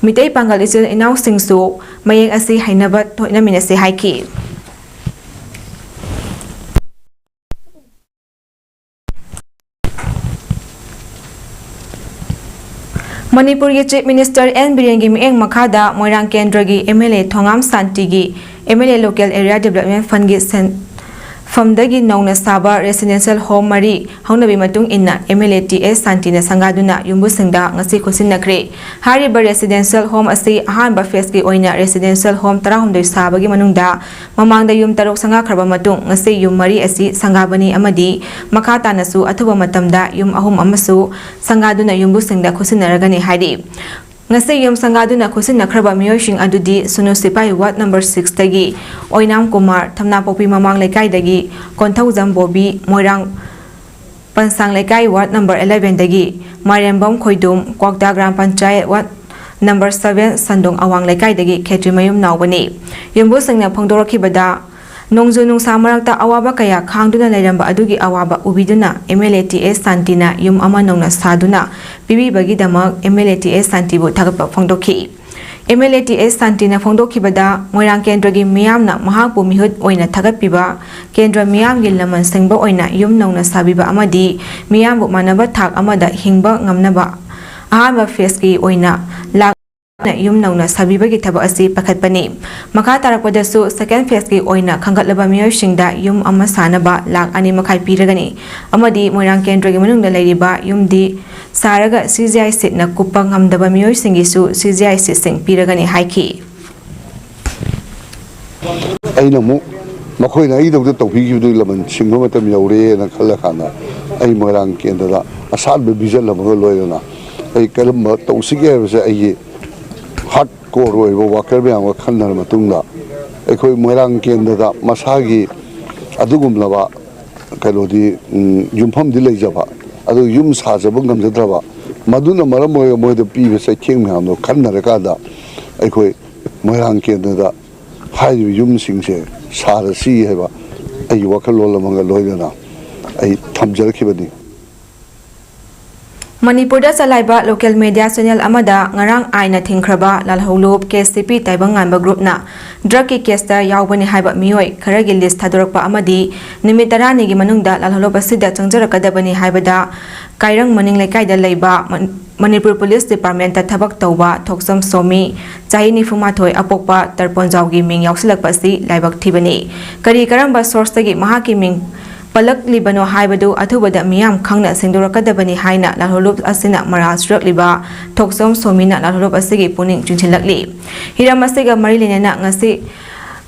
ꯃꯤꯇꯩ ꯄꯥꯡꯒꯜ ꯏꯆꯤꯜ ꯏꯅꯥꯎꯁꯤꯡꯁꯨ ꯃꯌꯦꯛ ꯑꯁꯤ ꯍꯩꯅꯕ ꯍꯣꯠꯅꯃꯤꯟꯅꯁꯤ ꯍꯥꯏꯈꯤ꯫ ꯃꯅꯤꯄꯨꯔꯒꯤ ꯆꯤꯐ ꯃꯤꯅꯤꯁꯇꯔ ꯑꯦꯟ ꯕꯤꯔꯦꯟꯒꯤ ꯃꯤꯠꯌꯦꯡ ꯃꯈꯥꯗ ꯃꯣꯏꯔꯥꯡ ꯀꯦꯟꯗ꯭ꯔꯒꯤ ꯑꯦꯝ ꯑꯦꯜ ꯑꯦ ꯊꯣꯉꯥꯝ ꯁꯥꯟꯇꯤꯒꯤ M L A local area development ꯐꯟꯒꯤ ꯁꯦꯟꯐꯝꯗꯒꯤ ꯅꯧꯅ ꯁꯥꯕ ꯔꯦꯁꯤꯗꯦꯟꯁꯤꯌꯦꯜ ꯍꯣꯝ ꯃꯔꯤ ꯍꯧꯅꯕꯤ ꯃꯇꯨꯡ ꯏꯟꯅ M L A T S ꯁꯥꯟꯇꯤꯅ ꯁꯪꯒꯥꯗꯨꯅ ꯌꯨꯝꯕꯨꯁꯤꯡꯗ ꯉꯁꯤ ꯈꯨꯠꯁꯤꯟꯅꯈ꯭ꯔꯦ꯫ ꯍꯥꯏꯔꯤꯕ ꯔꯦꯁꯤꯗꯦꯟꯁꯤꯌꯦꯜ ꯍꯣꯝ ꯑꯁꯤ ꯑꯍꯥꯟꯕ ꯐꯦꯁꯀꯤ ꯑꯣꯏꯅ ꯔꯦꯁꯤꯗꯦꯟꯁꯤꯌꯦꯜ ꯍꯣꯝ ꯇꯔꯥꯍꯨꯝꯗꯣꯏ ꯁꯥꯕꯒꯤ ꯃꯅꯨꯡꯗ ꯃꯃꯥꯡꯗ ꯌꯨꯝ ꯇꯔꯨꯛ ꯁꯪꯒꯥꯈ꯭ꯔꯕ ꯃꯇꯨꯡ ꯉꯁꯤ ꯌꯨꯝ ꯃꯔꯤ ꯑꯁꯤ ꯁꯪꯒꯥꯕꯅꯤ ꯑꯃꯗꯤ ꯃꯈꯥ ꯇꯥꯅꯁꯨ ꯑꯊꯨꯕ ꯃꯇꯝꯗ ꯌꯨꯝ ꯑꯍꯨꯝ ꯑꯃꯁꯨ ꯁꯪꯒꯥꯗꯨꯅ ꯌꯨꯝꯕꯨꯁꯤꯡꯗ ꯈꯨꯠꯁꯤꯟꯅꯔꯒꯅꯤ ꯍꯥꯏꯔꯤ꯫ ꯉꯁꯤ ꯌꯨꯝ ꯁꯪꯒꯥꯗꯨꯅ ꯈꯨꯠꯁꯤꯟꯅꯈ꯭ꯔꯕ ꯃꯤꯑꯣꯏꯁꯤꯡ ꯑꯗꯨꯗꯤ ꯁꯨꯅꯨ ꯁꯤꯄꯥꯏ ꯋꯥꯔꯗ ꯅꯝꯕꯔ ꯁꯤꯛꯁꯇꯒꯤ ꯑꯣꯏꯅꯥꯝ ꯀꯨꯃꯥꯔ, ꯊꯝꯅꯥꯄꯣꯛꯄꯤ ꯃꯃꯥꯡ ꯂꯩꯀꯥꯏꯗꯒꯤ ꯀꯣꯟꯊꯧꯖꯝ ꯕꯣꯕꯤ, ꯃꯣꯏꯔꯥꯡ ꯄꯟꯁꯥꯡ ꯂꯩꯀꯥꯏ ꯋꯥꯔꯗ ꯅꯝꯕꯔ ꯑꯦꯂꯦꯚꯦꯟꯗꯒꯤ ꯃꯥꯏꯔꯦꯝꯕꯝ ꯈꯣꯏꯗꯨꯝ, Kwakta gram panchayat ward number seven ꯁꯟꯗꯣꯡ ꯑꯋꯥꯡ ꯂꯩꯀꯥꯏꯗꯒꯤ ꯈꯦꯇ꯭ꯔꯤꯃꯌꯨꯝ ꯅꯥꯎꯕꯅꯤ꯫ ꯌꯨꯝꯕꯨꯁꯤꯡꯅ ꯐꯣꯡꯗꯣꯔꯛꯈꯤꯕꯗ, ꯅꯣꯡꯖꯨ ꯅꯨꯡꯁꯥ ꯃꯔꯛꯇ ꯑꯋꯥꯕ ꯀꯌꯥ ꯈꯥꯡꯗꯨꯅ ꯂꯩꯔꯝꯕ ꯑꯗꯨꯒꯤ ꯑꯋꯥꯕ ꯎꯕꯤꯗꯨꯅ M L A T S ꯁꯥꯟꯇꯤꯅ ꯌꯨꯝ ꯑꯃ ꯅꯧꯅ ꯁꯥꯗꯨꯅ ꯄꯤꯕꯤꯕꯒꯤꯗꯃꯛ ꯑꯦꯝ ꯑꯦꯜ ꯑꯦ ꯇꯤ ꯑꯦꯁ ꯁꯥꯟꯇꯤꯕꯨ ꯊꯥꯒꯠꯄ ꯐꯣꯡꯗꯣꯛꯈꯤ꯫ M L A T S ꯁꯥꯟꯇꯤꯅ ꯐꯣꯡꯗꯣꯛꯈꯤꯕꯗ, ꯃꯣꯏꯔꯥꯡ ꯀꯦꯟꯗ꯭ꯔꯒꯤ ꯃꯤꯌꯥꯝꯅ ꯃꯍꯥꯛꯄꯨ ꯃꯤꯍꯨꯠ ꯑꯣꯏꯅ ꯊꯥꯒꯠꯄꯤꯕ, ꯀꯦꯟꯗ꯭ꯔ ꯃꯤꯌꯥꯝꯒꯤ ꯂꯃꯟ ꯁꯤꯡꯕ ꯑꯣꯏꯅ ꯌꯨꯝ ꯅꯧꯅ ꯁꯥꯕꯤꯕ ꯑꯃꯗꯤ ꯃꯤꯌꯥꯝꯕꯨ ꯃꯥꯟꯅꯕ ꯊꯥꯛ ꯑꯃꯗ ꯍꯤꯡꯕ ꯉꯝꯅꯕ ꯑꯍꯥꯟꯕ ꯐꯦꯖꯀꯤ ꯑꯣꯏꯅ ꯂꯥꯛ ꯌꯨꯝ ꯅꯧꯅ ꯁꯥꯕꯤꯕꯒꯤ ꯊꯕꯛ ꯑꯁꯤ ꯄꯥꯏꯈꯠꯄꯅꯤ꯫ ꯃꯈꯥ ꯇꯥꯔꯛꯄꯗꯁꯨ ꯁꯦꯀꯦꯟ ꯐꯦꯖꯀꯤ ꯑꯣꯏꯅ ꯈꯟꯒꯠꯂꯕ ꯃꯤꯑꯣꯏꯁꯤꯡꯗ ꯌꯨꯝ ꯑꯃ ꯁꯥꯅꯕ ꯂꯥꯛ ꯑꯅꯤ ꯃꯈꯥꯏ ꯄꯤꯔꯒꯅꯤ ꯑꯃꯗꯤ ꯃꯣꯏꯔꯥꯡ ꯀꯦꯟꯗ꯭ꯔꯒꯤ ꯃꯅꯨꯡꯗ ꯂꯩꯔꯤꯕ ꯌꯨꯝꯗꯤ ꯁꯥꯔꯒ ꯁꯤ ꯖꯤ ꯑꯥꯏ ꯁꯤꯠꯅ ꯀꯨꯞꯄ ꯉꯝꯗꯕ ꯃꯤꯑꯣꯏꯁꯤꯡꯒꯤꯁꯨ ꯁꯤ ꯖꯤ ꯑꯥꯏ ꯁꯤꯠꯁꯤꯡ ꯄꯤꯔꯒꯅꯤ ꯍꯥꯏꯈꯤ꯫ ꯑꯩꯅ ꯑꯃꯨꯛ ꯃꯈꯣꯏꯅ ꯑꯩꯗꯧꯗ ꯇꯧꯕꯤꯈꯤꯕꯗꯨ ꯂꯃꯟ ꯁꯤꯡꯕ ꯃꯇꯝ ꯌꯧꯔꯦꯅ ꯈꯜꯂꯀꯥꯟꯗ ꯑꯩ ꯃꯣꯏꯔꯥꯡ ꯀꯦꯟꯗ꯭ꯔꯗ ꯑꯁꯥꯠꯕ ꯚꯤꯖꯟ ꯑꯃꯒ ꯂꯣꯏꯅꯅ ꯑꯩ ꯀꯔꯝꯕ ꯇꯧꯁꯤꯒꯦ ꯍꯥꯏꯕꯁꯦ ꯑꯩꯒꯤ ꯍꯥꯔꯗ ꯀꯣꯔ ꯑꯣꯏꯕ ꯋꯥꯀꯔ ꯃꯌꯥꯝꯒ ꯈꯟꯅꯔ ꯃꯇꯨꯡꯗ ꯑꯩꯈꯣꯏ ꯃꯣꯏꯔꯥꯡ ꯀꯦꯟꯗ꯭ꯔꯗ ꯃꯁꯥꯒꯤ ꯑꯗꯨꯒꯨꯝꯂꯕ ꯀꯩꯅꯣꯗꯤ ꯎꯝ, ꯌꯨꯝꯐꯝꯗꯤ ꯂꯩꯖꯕ, ꯑꯗꯨ ꯌꯨꯝ ꯁꯥꯖꯕ ꯉꯝꯖꯗ꯭ꯔꯕ, ꯃꯗꯨꯅ ꯃꯔꯝ ꯑꯣꯏꯔꯒ ꯃꯣꯏꯗ ꯄꯤꯕ ꯆꯩꯊꯦꯡ ꯃꯌꯥꯝꯗꯣ ꯈꯟꯅꯔꯀꯥꯟꯗ ꯑꯩꯈꯣꯏ ꯃꯣꯏꯔꯥꯡ ꯀꯦꯟꯗ꯭ꯔꯗ ꯍꯥꯏꯔꯤꯕ ꯌꯨꯝꯁꯤꯡꯁꯦ ꯁꯥꯔꯁꯤ ꯍꯥꯏꯕ ꯑꯩꯒꯤ ꯋꯥꯈꯜꯂꯣꯟ ꯑꯃꯒ ꯂꯣꯏꯅꯅ ꯑꯩ ꯊꯝꯖꯔꯛꯈꯤꯕꯅꯤ꯫ ꯃꯅꯤꯄꯨꯔꯗ ꯆꯂꯥꯏꯕ ꯂꯣꯀꯦꯜ ꯃꯦꯗꯤꯌꯥ ꯆꯦꯅꯦꯜ ꯑꯃꯗ ꯉꯔꯥꯡ ꯑꯥꯏꯟꯅ ꯊꯤꯡꯈ꯭ꯔꯕ ꯂꯥꯜꯍꯧꯂꯨꯞ ꯀꯦ ꯑꯦꯁ ꯁꯤ ꯄꯤ ꯇꯥꯏꯕꯪꯉꯥꯟꯕ ꯒ꯭ꯔꯨꯞꯅ ꯗ꯭ꯔꯒꯀꯤ ꯀꯦꯁꯇ ꯌꯥꯎꯕꯅꯤ ꯍꯥꯏꯕ ꯃꯤꯑꯣꯏ ꯈꯔꯒꯤ ꯂꯤꯁ ꯊꯥꯗꯣꯔꯛꯄ ꯑꯃꯗꯤ ꯅꯨꯃꯤꯠ ꯇꯔꯥꯅꯤꯒꯤ ꯃꯅꯨꯡꯗ ꯂꯥꯜꯍꯧꯂꯨꯞ ꯑꯁꯤꯗ ꯆꯪꯖꯔꯛꯀꯗꯕꯅꯤ ꯍꯥꯏꯕꯗ ꯀꯥꯏꯔꯪ ꯃꯅꯤꯡ ꯂꯩꯀꯥꯏꯗ ꯂꯩꯕ ꯃꯅꯤꯄꯨꯔ ꯄꯨꯂꯤꯁ ꯗꯤꯄꯥꯔꯠꯃꯦꯟꯇ ꯊꯕꯛ ꯇꯧꯕ ꯊꯣꯛꯆꯝ ꯁꯣꯃꯤ, ꯆꯍꯤ ꯅꯤꯐꯨ ꯃꯥꯊꯣꯏ, ꯑꯄꯣꯛꯄ ꯇꯔꯄꯣꯟꯖꯥꯎꯒꯤ ꯃꯤꯡ ꯌꯥꯎꯁꯤꯜꯂꯛꯄ ꯑꯁꯤ ꯂꯥꯏꯕꯛ ꯊꯤꯕꯅꯤ꯫ ꯀꯔꯤ ꯀꯔꯝꯕ ꯁꯣꯔꯁꯇꯒꯤ ꯃꯍꯥꯛꯀꯤ ꯃꯤꯡ ꯄꯜꯂꯛꯂꯤꯕꯅꯣ ꯍꯥꯏꯕꯗꯨ ꯑꯊꯨꯕꯗ ꯃꯤꯌꯥꯝ ꯈꯪꯅ ꯁꯦꯡꯗꯣꯔꯛꯀꯗꯕꯅꯤ ꯍꯥꯏꯅ ꯂꯥꯜꯍꯧꯂꯨꯞ ꯑꯁꯤꯅ ꯃꯔꯥꯜ ꯁꯤꯔꯛꯂꯤꯕ ꯊꯣꯛꯆꯣꯝ ꯁꯣꯃꯤꯅ ꯂꯥꯜꯍꯧꯂꯨꯞ ꯑꯁꯤꯒꯤ ꯄꯨꯛꯅꯤꯡ ꯆꯤꯡꯁꯤꯜꯂꯛꯂꯤ꯫ ꯍꯤꯔꯝ ꯑꯁꯤꯒ ꯃꯔꯤ ꯂꯩꯅꯅ ꯉꯁꯤ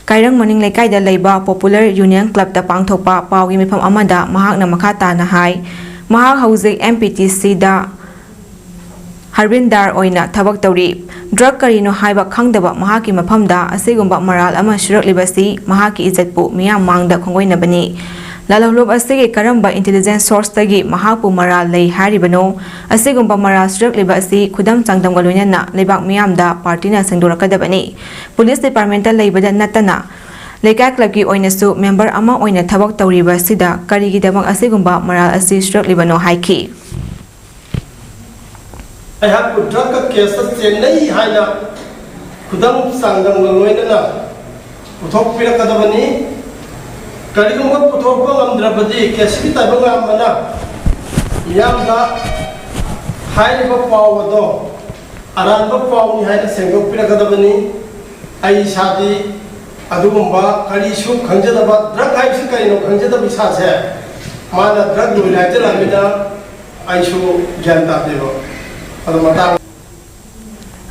ꯀꯥꯏꯔꯪ ꯃꯅꯤꯡ ꯂꯩꯀꯥꯏꯗ ꯂꯩꯕ ꯄꯣꯄꯨꯂꯔ ꯌꯨꯅꯤꯌꯟ ꯀ꯭ꯂꯕꯇ ꯄꯥꯡꯊꯣꯛꯄ ꯄꯥꯎꯒꯤ ꯃꯤꯐꯝ ꯑꯃꯗ ꯃꯍꯥꯛꯅ ꯃꯈꯥ ꯇꯥꯅ ꯍꯥꯏ, ꯃꯍꯥꯛ ꯍꯧꯖꯤꯛ ꯑꯦꯝ ꯄꯤ ꯇꯤ ꯁꯤꯗ ꯍꯔꯕꯤꯟꯗꯥꯔ ꯑꯣꯏꯅ ꯊꯕꯛ ꯇꯧꯔꯤ꯫ ꯗ꯭ꯔꯒ ꯀꯔꯤꯅꯣ ꯍꯥꯏꯕ ꯈꯪꯗꯕ ꯃꯍꯥꯛꯀꯤ ꯃꯐꯝꯗ ꯑꯁꯤꯒꯨꯝꯕ ꯃꯔꯥꯜ ꯑꯃ ꯁꯨꯔꯛꯂꯤꯕꯁꯤ ꯃꯍꯥꯛꯀꯤ ꯏꯖꯠꯄꯨ ꯃꯤꯌꯥꯝ ꯃꯥꯡꯗ ꯈꯣꯡꯒꯣꯏꯅꯕꯅꯤ꯫ ꯂꯥꯜꯍꯧꯂꯨꯞ ꯑꯁꯤꯒꯤ ꯀꯔꯝꯕ ꯏꯟꯇꯦꯂꯤꯖꯦꯟꯁ ꯁꯣꯔꯁꯇꯒꯤ ꯃꯍꯥꯛꯄꯨ ꯃꯔꯥꯜ ꯂꯩ ꯍꯥꯏꯔꯤꯕꯅꯣ? ꯑꯁꯤꯒꯨꯝꯕ ꯃꯔꯥꯜ ꯁꯨꯔꯛꯂꯤꯕ ꯑꯁꯤ ꯈꯨꯗꯝ ꯆꯥꯡꯗꯝꯒ ꯂꯣꯏꯅꯅ ꯂꯩꯕꯥꯛ ꯃꯤꯌꯥꯝꯗ ꯄꯥꯔꯇꯤꯅ ꯁꯦꯡꯗꯣꯔꯛꯀꯗꯕꯅꯤ꯫ ꯄꯨꯂꯤꯁ ꯗꯤꯄꯥꯔꯠꯃꯦꯟꯇ ꯂꯩꯕꯗ ꯅꯠꯇꯅ ꯂꯩꯀꯥꯏ ꯀ꯭ꯂꯕꯀꯤ ꯑꯣꯏꯅꯁꯨ ꯃꯦꯝꯕꯔ ꯑꯃ ꯑꯣꯏꯅ ꯊꯕꯛ ꯇꯧꯔꯤꯕꯁꯤꯗ ꯀꯔꯤꯒꯤꯗꯃꯛ ꯑꯁꯤꯒꯨꯝꯕ ꯃꯔꯥꯜ ꯑꯁꯤ ꯁꯨꯔꯛꯂꯤꯕꯅꯣ ꯍꯥꯏꯈꯤ꯫ ꯑꯩꯍꯥꯛꯄꯨ ꯗ꯭ꯔꯒꯀ ꯀꯦꯁꯇ ꯆꯦꯟꯅꯩ ꯍꯥꯏꯅ ꯈꯨꯗꯝ ꯆꯥꯡꯗꯝꯒ ꯂꯣꯏꯅꯅ ꯄꯨꯊꯣꯛꯄꯤꯔꯛꯀꯗꯕꯅꯤ꯫ ꯀꯔꯤꯒꯨꯝꯕ ꯄꯨꯊꯣꯛꯄ ꯉꯝꯗ꯭ꯔꯕꯗꯤ ꯀꯦꯁꯤꯄꯤ ꯇꯥꯏꯕꯪꯉꯥꯟꯕꯅ ꯃꯤꯌꯥꯝꯗ ꯍꯥꯏꯔꯤꯕ ꯄꯥꯎ ꯑꯗꯣ ꯑꯔꯥꯟꯕ ꯄꯥꯎꯅꯤ ꯍꯥꯏꯅ ꯁꯦꯡꯗꯣꯛꯄꯤꯔꯛꯀꯗꯕꯅꯤ꯫ ꯑꯩ ꯏꯁꯥꯗꯤ ꯑꯗꯨꯒꯨꯝꯕ ꯀꯔꯤꯁꯨ ꯈꯪꯖꯗꯕ, ꯗ꯭ꯔꯒ ꯍꯥꯏꯕꯁꯤ ꯀꯔꯤꯅꯣ ꯈꯪꯖꯗꯕ ꯏꯁꯥꯁꯦ, ꯃꯥꯅ ꯗ꯭ꯔꯒ ꯂꯣꯏ ꯍꯥꯏꯖꯤꯜꯂꯛꯑꯃꯤꯅ ꯑꯩꯁꯨ ꯒ꯭ꯌꯥꯟ ꯇꯥꯗꯦꯕ꯫ ꯑꯗꯣ ꯃꯇꯥꯡ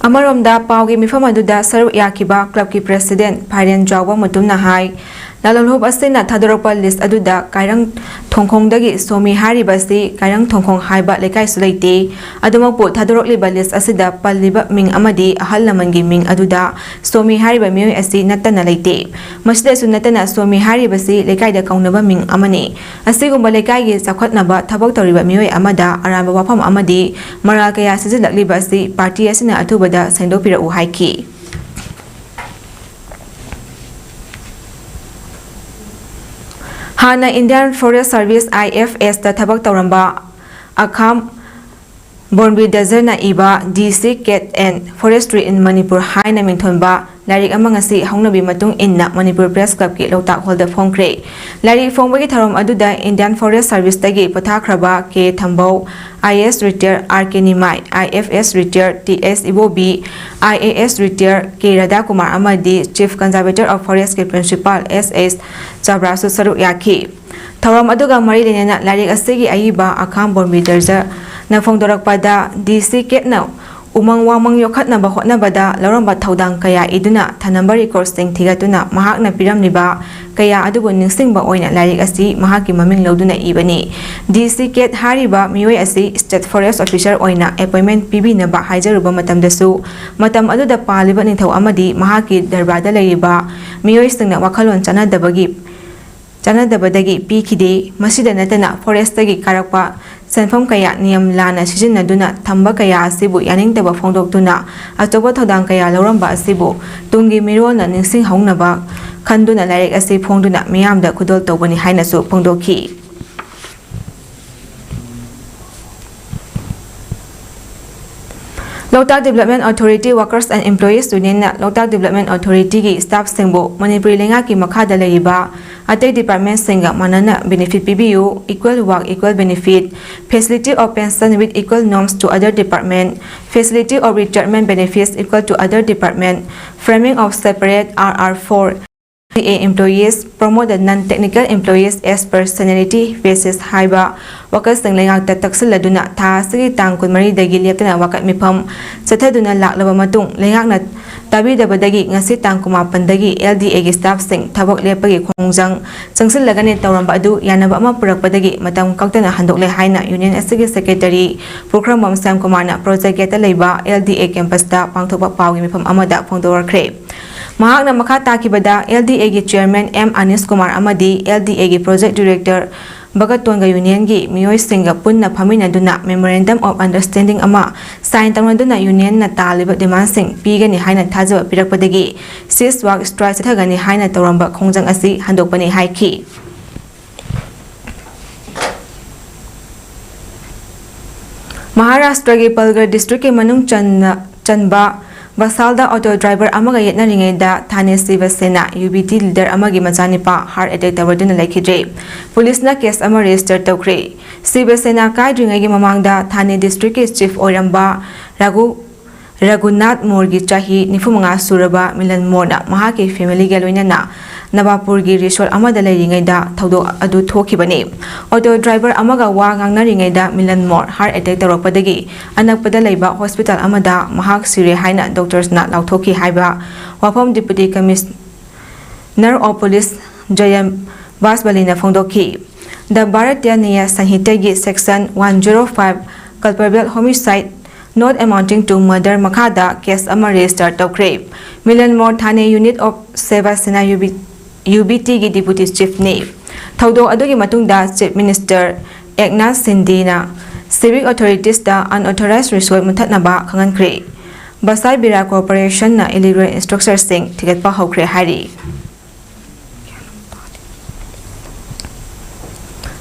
ꯑꯃꯔꯣꯝꯗ ꯄꯥꯎꯒꯤ ꯃꯤꯐꯝ ꯑꯗꯨꯗ ꯁꯔꯨꯛ ꯌꯥꯈꯤꯕ ꯀ꯭ꯂꯕꯀꯤ ꯄ꯭ꯔꯦꯁꯤꯗꯦꯟꯠ ꯐꯥꯏꯔꯦꯟ ꯆꯥꯎꯕ ꯃꯨꯇꯨꯝꯅ ꯍꯥꯏ, ꯂꯥꯂꯣꯟꯍꯨꯞ ꯑꯁꯤꯅ ꯊꯥꯗꯣꯔꯛꯄ ꯂꯤꯁ꯭ꯠ ꯑꯗꯨꯗ ꯀꯥꯏꯔꯪ ꯊꯣꯡꯈꯣꯡꯗꯒꯤ ꯁꯣꯃꯤ ꯍꯥꯏꯔꯤꯕ ꯑꯁꯤ ꯀꯥꯏꯔꯪ ꯊꯣꯡꯈꯣꯡ ꯍꯥꯏꯕ ꯂꯩꯀꯥꯏꯁꯨ ꯂꯩꯇꯦ꯫ ꯑꯗꯨꯃꯛꯄꯨ ꯊꯥꯗꯣꯔꯛꯂꯤꯕ ꯂꯤꯁ꯭ꯠ ꯑꯁꯤꯗ ꯄꯜꯂꯤꯕ ꯃꯤꯡ ꯑꯃꯗꯤ ꯑꯍꯜ ꯂꯃꯟꯒꯤ ꯃꯤꯡ ꯑꯗꯨꯗ ꯁꯣꯃꯤ ꯍꯥꯏꯔꯤꯕ ꯃꯤꯑꯣꯏ ꯑꯁꯤ ꯅꯠꯇꯅ ꯂꯩꯇꯦ꯫ ꯃꯁꯤꯗꯁꯨ ꯅꯠꯇꯅ ꯁꯣꯃꯤ ꯍꯥꯏꯔꯤꯕꯁꯤ ꯂꯩꯀꯥꯏꯗ ꯀꯧꯅꯕ ꯃꯤꯡ ꯑꯃꯅꯤ꯫ ꯑꯁꯤꯒꯨꯝꯕ ꯂꯩꯀꯥꯏꯒꯤ ꯆꯥꯎꯈꯠꯅꯕ ꯊꯕꯛ ꯇꯧꯔꯤꯕ ꯃꯤꯑꯣꯏ ꯑꯃꯗ ꯑꯔꯥꯟꯕ ꯋꯥꯐꯝ ꯑꯃꯗꯤ ꯃꯔꯥꯜ ꯀꯌꯥ ꯁꯤꯖꯤꯜꯂꯛꯂꯤꯕ ꯑꯁꯤ ꯄꯥꯔꯇꯤ ꯑꯁꯤꯅ ꯑꯊꯨꯕꯗ ꯁꯦꯡꯗꯣꯛꯄꯤꯔꯛꯎ ꯍꯥꯏꯈꯤ꯫ ꯍꯥꯟꯅ Indian Forest Service, I F S ꯇ ꯊꯕꯛ ꯇꯧꯔꯝꯕ ꯑꯈꯥꯝ ꯕꯣꯟꯕꯤꯗꯖꯔꯅ ꯏꯕ The Sea Cat and Forestry in Manipur ꯍꯥꯏꯅ ꯃꯤꯡꯊꯣꯟꯕ ꯂꯥꯏꯔꯤꯛ ꯑꯃ ꯉꯁꯤ ꯍꯧꯅꯕꯤ ꯃꯇꯨꯡ ꯏꯟꯅ ꯃꯅꯤꯄꯨꯔ ꯄ꯭ꯔꯦꯁ ꯀ꯭ꯂꯕꯀꯤ ꯂꯣꯛꯇꯥꯛ ꯍꯣꯜꯗ ꯐꯣꯡꯈ꯭ꯔꯦ꯫ ꯂꯥꯏꯔꯤꯛ ꯐꯣꯡꯕꯒꯤ ꯊꯧꯔꯝ ꯑꯗꯨꯗ Indian Forest Service ꯇꯒꯤ ꯄꯣꯊꯥꯈ꯭ꯔꯕ K Thambou, I A S retired, R K Nimai, I F S retired, T S Ibobi, I A S retired, K Radhakumar ꯑꯃꯗꯤ Chief Conservator of Forest ꯀꯤ Principal ꯑꯦꯁ ꯑꯦꯁ ꯆꯥꯕ꯭ꯔꯥꯁꯨ ꯁꯔꯨꯛ ꯌꯥꯈꯤ꯫ ꯊꯧꯔꯝ ꯑꯗꯨꯒ ꯃꯔꯤ ꯂꯩꯅꯅ ꯂꯥꯏꯔꯤꯛ ꯑꯁꯤꯒꯤ ꯑꯏꯕ ꯑꯈꯥꯝ ꯕꯣꯟꯕꯤꯗꯖꯔꯅ ꯐꯣꯡꯗꯣꯔꯛꯄꯗ, The Sea Cat ꯅ ꯎꯃꯪ ꯋꯥꯃꯪ ꯌꯣꯛꯈꯠꯅꯕ ꯍꯣꯠꯅꯕꯗ ꯂꯧꯔꯝꯕ ꯊꯧꯗꯥꯡ ꯀꯌꯥ ꯏꯗꯨꯅ ꯊꯅꯝꯕ ꯔꯦꯀꯣꯔꯗꯁꯤꯡ ꯊꯤꯒꯠꯇꯨꯅ ꯃꯍꯥꯛꯅ ꯄꯤꯔꯝꯂꯤꯕ ꯀꯌꯥ ꯑꯗꯨꯕꯨ ꯅꯤꯡꯁꯤꯡꯕ ꯑꯣꯏꯅ ꯂꯥꯏꯔꯤꯛ ꯑꯁꯤ ꯃꯍꯥꯛꯀꯤ ꯃꯃꯤꯡ ꯂꯧꯗꯨꯅ ꯏꯕꯅꯤ꯫ ꯗꯤ ꯁꯤ ꯀꯦꯠ ꯍꯥꯏꯔꯤꯕ ꯃꯤꯑꯣꯏ ꯑꯁꯤ ꯁ꯭ꯇꯦꯠ ꯐꯣꯔꯦꯁ꯭ꯠ ꯑꯣꯐꯤꯁꯔ ꯑꯣꯏꯅ ꯑꯦꯄꯣꯏꯟꯃꯦꯟꯠ ꯄꯤꯕꯤꯅꯕ ꯍꯥꯏꯖꯔꯨꯕ ꯃꯇꯝꯗꯁꯨ, ꯃꯇꯝ ꯑꯗꯨꯗ ꯄꯥꯜꯂꯤꯕ ꯅꯤꯡꯊꯧ ꯑꯃꯗꯤ ꯃꯍꯥꯛꯀꯤ ꯗꯔꯕꯥꯔꯗ ꯂꯩꯔꯤꯕ ꯃꯤꯑꯣꯏꯁꯤꯡꯅ ꯋꯥꯈꯜꯂꯣꯟ ꯆꯥꯟꯅꯗꯕꯒꯤ ꯆꯥꯟꯅꯗꯕꯗꯒꯤ ꯄꯤꯈꯤꯗꯦ꯫ ꯃꯁꯤꯗ ꯅꯠꯇꯅ ꯐꯣꯔꯦꯁ꯭ꯠꯇꯒꯤ ꯀꯥꯔꯛꯄ ꯁꯦꯟꯐꯝ ꯀꯌꯥ ꯅꯤꯌꯝ ꯂꯥꯟꯅ ꯁꯤꯖꯤꯟꯅꯗꯨꯅ ꯊꯝꯕ ꯀꯌꯥ ꯑꯁꯤꯕꯨ ꯌꯥꯅꯤꯡꯗꯕ ꯐꯣꯡꯗꯣꯛꯇꯨꯅ ꯑꯆꯧꯕ ꯊꯧꯗꯥꯡ ꯀꯌꯥ ꯂꯧꯔꯝꯕ ꯑꯁꯤꯕꯨ ꯇꯨꯡꯒꯤ ꯃꯤꯔꯣꯜꯅ ꯅꯤꯡꯁꯤꯡꯍꯧꯅꯕ ꯈꯟꯗꯨꯅ ꯂꯥꯏꯔꯤꯛ ꯑꯁꯤ ꯐꯣꯡꯗꯨꯅ ꯃꯤꯌꯥꯝꯗ ꯈꯨꯗꯣꯜ ꯇꯧꯕꯅꯤ ꯍꯥꯏꯅꯁꯨ ꯐꯣꯡꯗꯣꯛꯈꯤ꯫ Loktak development authority workers and employees ꯌꯨꯅꯤꯌꯟꯅ ꯂꯣꯛꯇꯥꯛ ꯗꯤꯕꯦꯂꯞꯃꯦꯟꯠ ꯑꯣꯊꯣꯔꯤꯇꯤꯒꯤ ꯁ꯭ꯇꯥꯐꯁꯤꯡꯕꯨ ꯃꯅꯤꯄꯨꯔꯤ ꯂꯩꯉꯥꯛꯀꯤ ꯃꯈꯥꯗ ꯂꯩꯔꯤꯕ ꯑꯇꯩ ꯗꯤꯄꯥꯔꯠꯃꯦꯟꯠꯁꯤꯡꯒ ꯃꯥꯟꯅꯅ ꯕꯦꯅꯤꯐꯤꯠ ꯄꯤꯕꯤꯌꯨ, equal work, equal benefit, facility of pension with equal norms to other department, facility of retirement benefits equal to other department, framing of separate R R for employees, promote the non-technical employees as per seniority basis ꯍꯥꯏꯕ ꯋꯥꯀꯠꯁꯤꯡ ꯂꯩꯉꯥꯛꯇ ꯇꯛꯁꯤꯜꯂꯗꯨꯅ ꯊꯥ ꯑꯁꯤꯒꯤ ꯇꯥꯡ ꯀꯨꯟꯃꯔꯤꯗꯒꯤ ꯂꯦꯞꯇꯅ ꯋꯥꯀꯠ ꯃꯤꯐꯝ ꯆꯠꯊꯗꯨꯅ ꯂꯥꯛꯂꯕ ꯃꯇꯨꯡ, ꯂꯩꯉꯥꯛꯅ ꯇꯥꯕꯤꯗꯕꯗꯒꯤ ꯉꯁꯤ ꯇꯥꯡ ꯀꯨꯟꯃꯥꯄꯟꯗꯒꯤ L D Aꯒꯤ ꯁ꯭ꯇꯥꯐꯁꯤꯡ ꯊꯕꯛ ꯂꯦꯞꯄꯒꯤ ꯈꯣꯡꯖꯪ ꯆꯪꯁꯤꯜꯂꯒꯅꯤ ꯇꯧꯔꯝꯕ ꯑꯗꯨ ꯌꯥꯅꯕ ꯑꯃ ꯄꯨꯔꯛꯄꯗꯒꯤ ꯃꯇꯝ ꯀꯛꯇꯅ ꯍꯟꯗꯣꯛꯂꯦ ꯍꯥꯏꯅ ꯌꯨꯅꯤꯌꯟ ꯑꯁꯤꯒꯤ ꯁꯦꯀ꯭ꯔꯦꯇꯔꯤ ꯄꯨꯈ꯭ꯔꯝꯕꯝ ꯁ꯭ꯌꯥꯝꯀꯨꯃꯥꯔꯅ ꯄ꯭ꯔꯣꯖꯦꯛ ꯒꯦꯠꯇ ꯂꯩꯕ L D A ꯀꯦꯝꯄꯁꯇ ꯄꯥꯡꯊꯣꯛꯄ ꯄꯥꯎꯒꯤ ꯃꯤꯐꯝ ꯑꯃꯗ ꯐꯣꯡꯗꯣꯔꯛꯈ꯭ꯔꯦ꯫ ꯃꯍꯥꯛꯅ ꯃꯈꯥ ꯇꯥꯈꯤꯕꯗ, L D Aꯒꯤ ꯆꯤꯌꯔꯃꯦꯟ ꯑꯦꯝ ꯑꯅꯤꯁ ꯀꯨꯃꯥꯔ ꯑꯃꯗꯤ L D Aꯒꯤ ꯄ꯭ꯔꯣꯖꯦꯛ ꯗꯤꯔꯦꯛꯇꯔ ꯚꯒꯠꯇꯣꯟꯒ ꯌꯨꯅꯤꯌꯟꯒꯤ ꯃꯤꯑꯣꯏꯁꯤꯡꯒ ꯄꯨꯟꯅ ꯐꯝꯃꯤꯟꯅꯗꯨꯅ Memorandum of Understanding ꯑꯃ ꯁꯥꯏꯟ ꯇꯧꯅꯗꯨꯅ ꯌꯨꯅꯤꯌꯟꯅ ꯇꯥꯜꯂꯤꯕ ꯗꯤꯃꯥꯟꯁꯤꯡ ꯄꯤꯒꯅꯤ ꯍꯥꯏꯅ ꯊꯥꯖꯕ ꯄꯤꯔꯛꯄꯗꯒꯤ ceasefire strike ꯆꯠꯊꯒꯅꯤ ꯍꯥꯏꯅ ꯇꯧꯔꯝꯕ ꯈꯣꯡꯖꯪ ꯑꯁꯤ ꯍꯟꯗꯣꯛꯄꯅꯤ ꯍꯥꯏꯈꯤ꯫ ꯃꯍꯥꯔꯥꯁꯇ꯭ꯔꯒꯤ ꯄꯜꯒꯔ ꯗꯤꯁꯇ꯭ꯔꯤꯛꯀꯤ ꯃꯅꯨꯡ ꯆꯟꯅ ꯆꯟꯕ ꯕꯁꯥꯜꯗ ꯑꯣꯇꯣ ꯗ꯭ꯔꯥꯏꯚꯔ ꯑꯃꯒ ꯌꯦꯠꯅꯔꯤꯉꯩꯗ ꯊꯥꯅꯦ ꯁꯤꯕ ꯁꯦꯅꯥ ꯌꯨ ꯕꯤ ꯇꯤ ꯂꯤꯗꯔ ꯑꯃꯒꯤ ꯃꯆꯥꯅꯤꯄꯥ ꯍꯥꯔꯠ ꯑꯦꯇꯦꯛ ꯇꯧꯔꯗꯨꯅ ꯂꯩꯈꯤꯗ꯭ꯔꯦ꯫ ꯄꯨꯂꯤꯁꯅ ꯀꯦꯁ ꯑꯃ ꯔꯦꯖꯤꯁꯇꯔ ꯇꯧꯈ꯭ꯔꯦ꯫ ꯁꯤꯕ ꯁꯦꯅꯥ ꯀꯥꯏꯗ꯭ꯔꯤꯉꯩꯒꯤ ꯃꯃꯥꯡꯗ ꯊꯥꯅꯦ ꯗꯤꯁꯇ꯭ꯔꯤꯛꯀꯤ ꯆꯤꯐ ꯑꯣꯏꯔꯝꯕ ꯔꯥꯘꯨ ꯔꯘꯨꯅꯥꯊ ꯃꯣꯔꯒꯤ ꯆꯍꯤ ꯅꯤꯐꯨ ꯃꯉꯥ ꯁꯨꯔꯕ ꯃꯤꯂꯟ ꯃꯣꯔꯅ ꯃꯍꯥꯛꯀꯤ ꯐꯦꯃꯤꯂꯤꯒ ꯂꯣꯏꯅꯅ ꯅꯕꯥꯄꯨꯔꯒꯤ ꯔꯤꯁꯣꯔꯠ ꯑꯃꯗ ꯂꯩꯔꯤꯉꯩꯗ ꯊꯧꯗꯣꯛ ꯑꯗꯨ ꯊꯣꯛꯈꯤꯕꯅꯤ꯫ ꯑꯣꯇꯣ ꯗ꯭ꯔꯥꯏꯚꯔ ꯑꯃꯒ ꯋꯥ ꯉꯥꯡꯅꯔꯤꯉꯩꯗ ꯃꯤꯂꯟ ꯃꯣꯔ ꯍꯥꯔꯠ ꯑꯦꯇꯦꯛ ꯇꯧꯔꯛꯄꯗꯒꯤ ꯑꯅꯛꯄꯗ ꯂꯩꯕ ꯍꯣꯁꯄꯤꯇꯥꯜ ꯑꯃꯗ ꯃꯍꯥꯛ ꯁꯤꯔꯦ ꯍꯥꯏꯅ ꯗꯣꯛꯇꯔꯁꯅ ꯂꯥꯎꯊꯣꯛꯈꯤ ꯍꯥꯏꯕ ꯋꯥꯐꯝ deputy commissioner of police Jayan ꯕꯥꯁꯕꯂꯤꯅ ꯐꯣꯡꯗꯣꯛꯈꯤ꯫ ꯗ ꯚꯥꯔꯇꯤꯌ ꯅ꯭ꯌꯥꯌ ꯁꯪꯍꯤꯇꯥꯒꯤ section one zero five, culpable homicide not amounting to murder, ꯃꯈꯥꯗ ꯀꯦꯁ ꯑꯃ ꯔꯦꯖꯤꯁꯇꯔ ꯇꯧꯈ꯭ꯔꯦ꯫ Milan More Thane unit of Shiv Sena U B, U B ꯇꯤꯒꯤ ꯗꯤꯄꯨꯇꯤ ꯆꯤꯐꯅꯤ꯫ ꯊꯧꯗꯣꯛ ꯑꯗꯨꯒꯤ ꯃꯇꯨꯡꯗ ꯆꯤꯐ ꯃꯤꯅꯤꯁꯇꯔ ꯑꯦꯛꯅꯥꯊ ꯁꯤꯟꯗꯦꯅ ꯁꯤꯚꯤꯛ ꯑꯣꯊꯣꯔꯤꯇꯤꯁꯇ ꯑꯟꯑꯣꯊꯣꯔꯥꯏꯖ ꯔꯤꯁꯣꯔꯠ ꯃꯨꯊꯠꯅꯕ ꯈꯪꯍꯟꯈ꯭ꯔꯦ꯫ ꯕꯁꯥꯏ ꯕꯤꯔꯥ ꯀꯣꯔꯄꯣꯔꯦꯁꯟꯅ ꯏꯂꯤꯒꯦꯜ ꯏꯟꯁꯇ꯭ꯔꯛꯆꯔꯁꯤꯡ ꯊꯤꯒꯠꯄ ꯍꯧꯈ꯭ꯔꯦ ꯍꯥꯏꯔꯤ꯫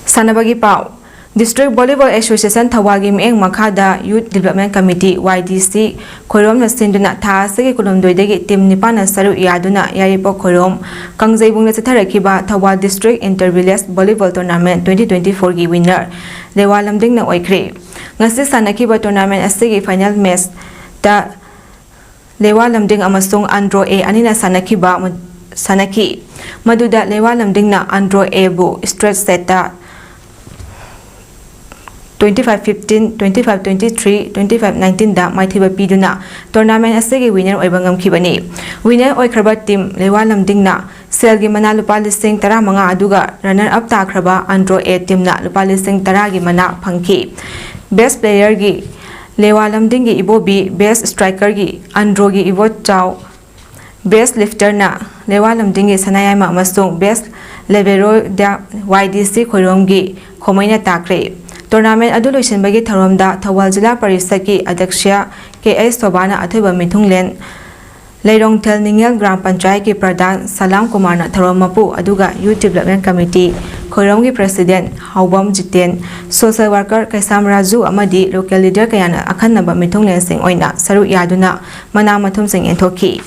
ꯁꯥꯟꯅꯕꯒꯤ ꯄꯥꯎ꯫ District Volleyball Association ꯊꯧꯕꯥꯜꯒꯤ ꯃꯤꯠꯌꯦꯡ ꯃꯈꯥꯗ Youth Development Committee, ꯋꯥꯏ ꯗꯤ ꯁꯤ, ꯈꯣꯏꯔꯣꯝꯅ ꯁꯤꯟꯗꯨꯅ ꯊꯥ ꯑꯁꯤꯒꯤ ꯀꯨꯟꯍꯨꯝꯗꯣꯏꯗꯒꯤ ꯇꯤꯝ ꯅꯤꯄꯥꯟꯅ ꯁꯔꯨꯛ ꯌꯥꯗꯨꯅ ꯌꯥꯏꯔꯤꯄꯣꯛ Khoirom ꯀꯥꯡꯖꯩꯕꯨꯡꯗ ꯆꯠꯊꯔꯛꯈꯤꯕ Thoubal District Inter Village Volleyball Tournament twenty twenty-fourꯒꯤ winner ꯂꯦꯋꯥ ꯂꯝꯗꯤꯡꯅ ꯑꯣꯏꯈ꯭ꯔꯦ꯫ ꯉꯁꯤ ꯁꯥꯟꯅꯈꯤꯕ tournament ꯑꯁꯤꯒꯤ final matchꯇ ꯂꯦꯋꯥ ꯂꯝꯗꯤꯡ ꯑꯃꯁꯨꯡ ꯑꯟꯗ꯭ꯔꯣ ꯑꯦ ꯑꯅꯤꯅ ꯁꯥꯟꯅꯈꯤꯕ, ꯁꯥꯟꯅꯈꯤ꯫ ꯃꯗꯨꯗ ꯂꯦꯋꯥ ꯂꯝꯗꯤꯡꯅ Andro ꯑꯦꯕꯨ straight setꯇ twenty five fifteen, twenty five twenty-three, twenty five nineteenꯗ ꯃꯥꯏꯊꯤꯕ ꯄꯤꯗꯨꯅ tournament ꯑꯁꯤꯒꯤ winner ꯑꯣꯏꯕ ꯉꯝꯈꯤꯕꯅꯤ꯫ Winner ꯑꯣꯏꯈ꯭ꯔꯕ ꯇꯤꯝ ꯂꯦꯋꯥ ꯂꯝꯗꯤꯡꯅ ꯁꯦꯜꯒꯤ ꯃꯅꯥ ꯂꯨꯄꯥ ꯂꯤꯁꯤꯡ ꯇꯔꯥꯃꯉꯥ ꯑꯗꯨꯒ runner up ꯇꯥꯈ꯭ꯔꯕ ꯑꯟꯗ꯭ꯔꯣ ꯑꯦ ꯇꯤꯝꯅ ꯂꯨꯄꯥ ꯂꯤꯁꯤꯡ ꯇꯔꯥꯒꯤ ꯃꯅꯥ ꯐꯪꯈꯤ꯫ Best playerꯒꯤ ꯂꯦꯋꯥ ꯂꯝꯗꯤꯡꯒꯤ ꯏꯕꯣꯕꯤ, best strikerꯒꯤ ꯑꯟꯗ꯭ꯔꯣꯒꯤ ꯏꯕꯣꯆꯥꯎ, best lifterꯅ ꯂꯦꯋꯥ ꯂꯝꯗꯤꯡꯒꯤ ꯁꯅꯥꯌꯥꯏꯃ ꯑꯃꯁꯨꯡ best liberoꯗ ꯋꯥꯏ ꯗꯤ ꯁꯤ ꯈꯣꯏꯔꯣꯝꯒꯤ ꯈꯣꯃꯩꯅ ꯇꯥꯈ꯭ꯔꯦ꯫ Tournament ꯑꯗꯨ ꯂꯣꯏꯁꯤꯟꯕꯒꯤ ꯊꯧꯔꯝꯗ ꯊꯧꯕꯥꯜ ꯖꯤꯂꯥ ꯄꯔꯤꯁꯠꯀꯤ ꯑꯗ꯭ꯌꯛꯁ ꯀꯦ ꯑꯩꯆ ꯁꯣꯚꯥꯅ ꯑꯊꯣꯏꯕ ꯃꯤꯊꯨꯡꯂꯦꯟ, ꯂꯩꯔꯣꯡꯊꯦꯜ ꯅꯤꯡꯉꯦꯜ ꯒ꯭ꯔꯥꯝ ꯄꯟꯆꯥꯌꯠꯀꯤ ꯄ꯭ꯔꯙꯥꯟ ꯁꯂꯥꯝ ꯀꯨꯃꯥꯔꯅ ꯊꯧꯔꯝ ꯃꯄꯨ, ꯑꯗꯨꯒ Youth Development Committee ꯈꯣꯏꯔꯣꯝꯒꯤ president ꯍꯥꯎꯕꯝ Jiten, social worker ꯀꯩꯁꯥꯝ ꯔꯥꯖꯨ ꯑꯃꯗꯤ local leader ꯀꯌꯥꯅ ꯑꯈꯟꯅꯕ ꯃꯤꯊꯨꯡꯂꯦꯟꯁꯤꯡ ꯑꯣꯏꯅ ꯁꯔꯨꯛ ꯌꯥꯗꯨꯅ ꯃꯅꯥ ꯃꯊꯨꯝꯁꯤꯡ ꯌꯦꯟꯊꯣꯛꯈꯤ꯫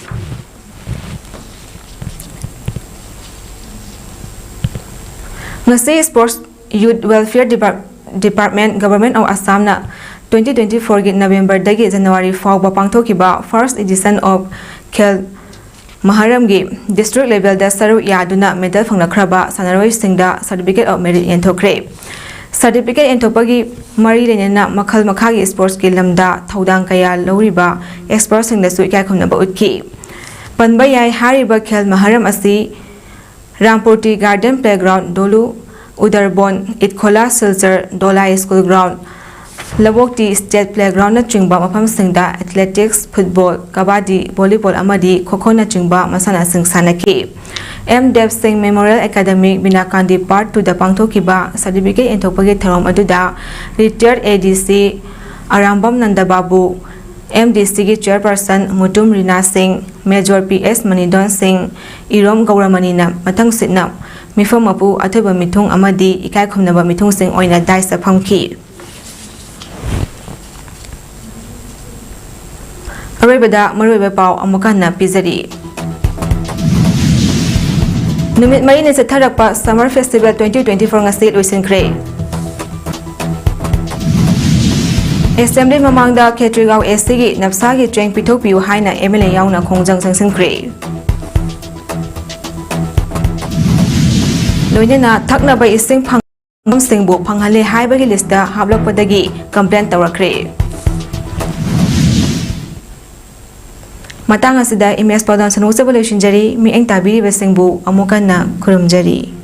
ꯉꯁꯤ Sports Youth Welfare Depart-, Department, Government of Assamꯅ ꯇ꯭ꯋꯦꯟꯇꯤ ꯇ꯭ꯋꯦꯟꯇꯤ ꯐꯣꯔꯒꯤ ꯅꯕꯦꯝꯕꯔꯗꯒꯤ ꯖꯅꯋꯥꯔꯤ ꯐꯥꯎꯕ ꯄꯥꯡꯊꯣꯛꯈꯤꯕ first edition of Khel ꯃꯍꯥꯔꯝꯒꯤ district levelꯗ ꯁꯔꯨꯛ ꯌꯥꯗꯨꯅ medal ꯐꯪꯂꯛꯈ꯭ꯔꯕ ꯁꯥꯟꯅꯔꯣꯏꯁꯤꯡꯗ certificate of merit ꯌꯦꯟꯊꯣꯛꯈ꯭ꯔꯦ꯫ Certificate ꯌꯦꯟꯊꯣꯛꯄꯒꯤ ꯃꯔꯤ ꯂꯩꯅꯅ ꯃꯈꯜ ꯃꯈꯥꯒꯤ sportsꯀꯤ ꯂꯝꯗ ꯊꯧꯗꯥꯡ ꯀꯌꯥ ꯂꯧꯔꯤꯕ expertꯁꯤꯡꯗꯁꯨ ꯏꯀꯥꯏꯈꯨꯝꯅꯕ ꯎꯠꯈꯤ꯫ ꯄꯟꯕ ꯌꯥꯏ, ꯍꯥꯏꯔꯤꯕ ꯈꯦꯜ ꯃꯍꯥꯔꯝ ꯑꯁꯤ ꯔꯥꯝꯄꯨꯔꯇꯤ Garden Playground, ꯗꯣꯂꯨ, ꯎꯗꯔꯕꯣꯟ, ꯏꯠꯈꯣꯂꯥ Silchar, ꯗꯣꯂꯥꯏ School Ground, ꯂꯕꯣꯛꯇꯤ State Playgroundꯅꯆꯤꯡꯕ ꯃꯐꯝꯁꯤꯡꯗ athletics, football, ꯀꯕꯥꯗꯤ, volleyball ꯑꯃꯗꯤ ꯈꯣꯈꯣꯅꯆꯤꯡꯕ ꯃꯁꯥꯟꯅꯁꯤꯡ ꯁꯥꯟꯅꯈꯤ꯫ ꯑꯦꯝ ꯗꯦꯕ ꯁꯤꯡ Memorial Academy ꯕꯤꯅꯥꯀꯥꯟꯗꯤ Part Twoꯗ ꯄꯥꯡꯊꯣꯛꯈꯤꯕ certificate ꯌꯦꯟꯊꯣꯛꯄꯒꯤ ꯊꯧꯔꯝ ꯑꯗꯨꯗ retired ADC Arambam ꯅꯟꯗꯕꯥꯕꯨ, MDCꯒꯤ chairperson Mutum ꯔꯤꯅꯥ ꯁꯤꯡ, Major PS ꯃꯅꯤꯗꯣꯟ ꯁꯤꯡ, ꯏꯔꯣꯝ ꯒꯧꯔꯃꯅꯤꯅ ꯃꯊꯪꯁꯤꯠꯅ ꯃꯤꯐꯝ ꯃꯄꯨ, ꯑꯊꯣꯏꯕ ꯃꯤꯊꯨꯡ ꯑꯃꯗꯤ ꯏꯀꯥꯏ ꯈꯨꯝꯅꯕ ꯃꯤꯊꯨꯡꯁꯤꯡ ꯑꯣꯏꯅ dais ꯐꯝꯈꯤ꯫ ꯑꯔꯣꯏꯕꯗ ꯃꯔꯨꯑꯣꯏꯕ ꯄꯥꯎ ꯑꯃꯨꯛ ꯍꯟꯅ ꯄꯤꯖꯔꯤ꯫ ꯅꯨꯃꯤꯠ ꯃꯔꯤꯅꯤ ꯆꯠꯊꯔꯛꯄ Summer Festival twenty twenty four ꯉꯁꯤ ꯂꯣꯏꯁꯤꯟꯈ꯭ꯔꯦ꯫ Assembly ꯃꯃꯥꯡꯗ ꯈꯦꯇ꯭ꯔꯤꯒꯥꯎ ACꯒꯤ ꯅꯞꯁꯥꯒꯤ ꯆꯦꯡ ꯄꯤꯊꯣꯛꯄꯤꯌꯨ ꯍꯥꯏꯅ MLA ꯌꯥꯎꯅ ꯈꯣꯡꯖꯪ ꯆꯪꯁꯤꯟꯈ꯭ꯔꯦ꯫ ꯂꯣꯏꯅꯅ ꯊꯛꯅꯕ ꯏꯁꯤꯡ ꯐꯪꯐꯝꯁꯤꯡꯕꯨ ꯐꯪꯍꯜꯂꯦ ꯍꯥꯏꯕꯒꯤ listꯇ ꯍꯥꯞꯂꯛꯄꯗꯒꯤ complain ꯇꯧꯔꯛꯈ꯭ꯔꯦ꯫ ꯃꯇꯥꯡ ꯑꯁꯤꯗ ꯏꯃꯦꯖ ꯄꯥꯎꯗꯝ ꯁꯟꯗꯣꯛꯆꯕ ꯂꯣꯏꯁꯤꯟꯖꯔꯤ꯫ ꯃꯤꯠꯌꯦꯡ ꯇꯥꯕꯤꯔꯤꯕꯁꯤꯡꯕꯨ ꯑꯃꯨꯛ ꯍꯟꯅ ꯈꯨꯔꯨꯝꯖꯔꯤ꯫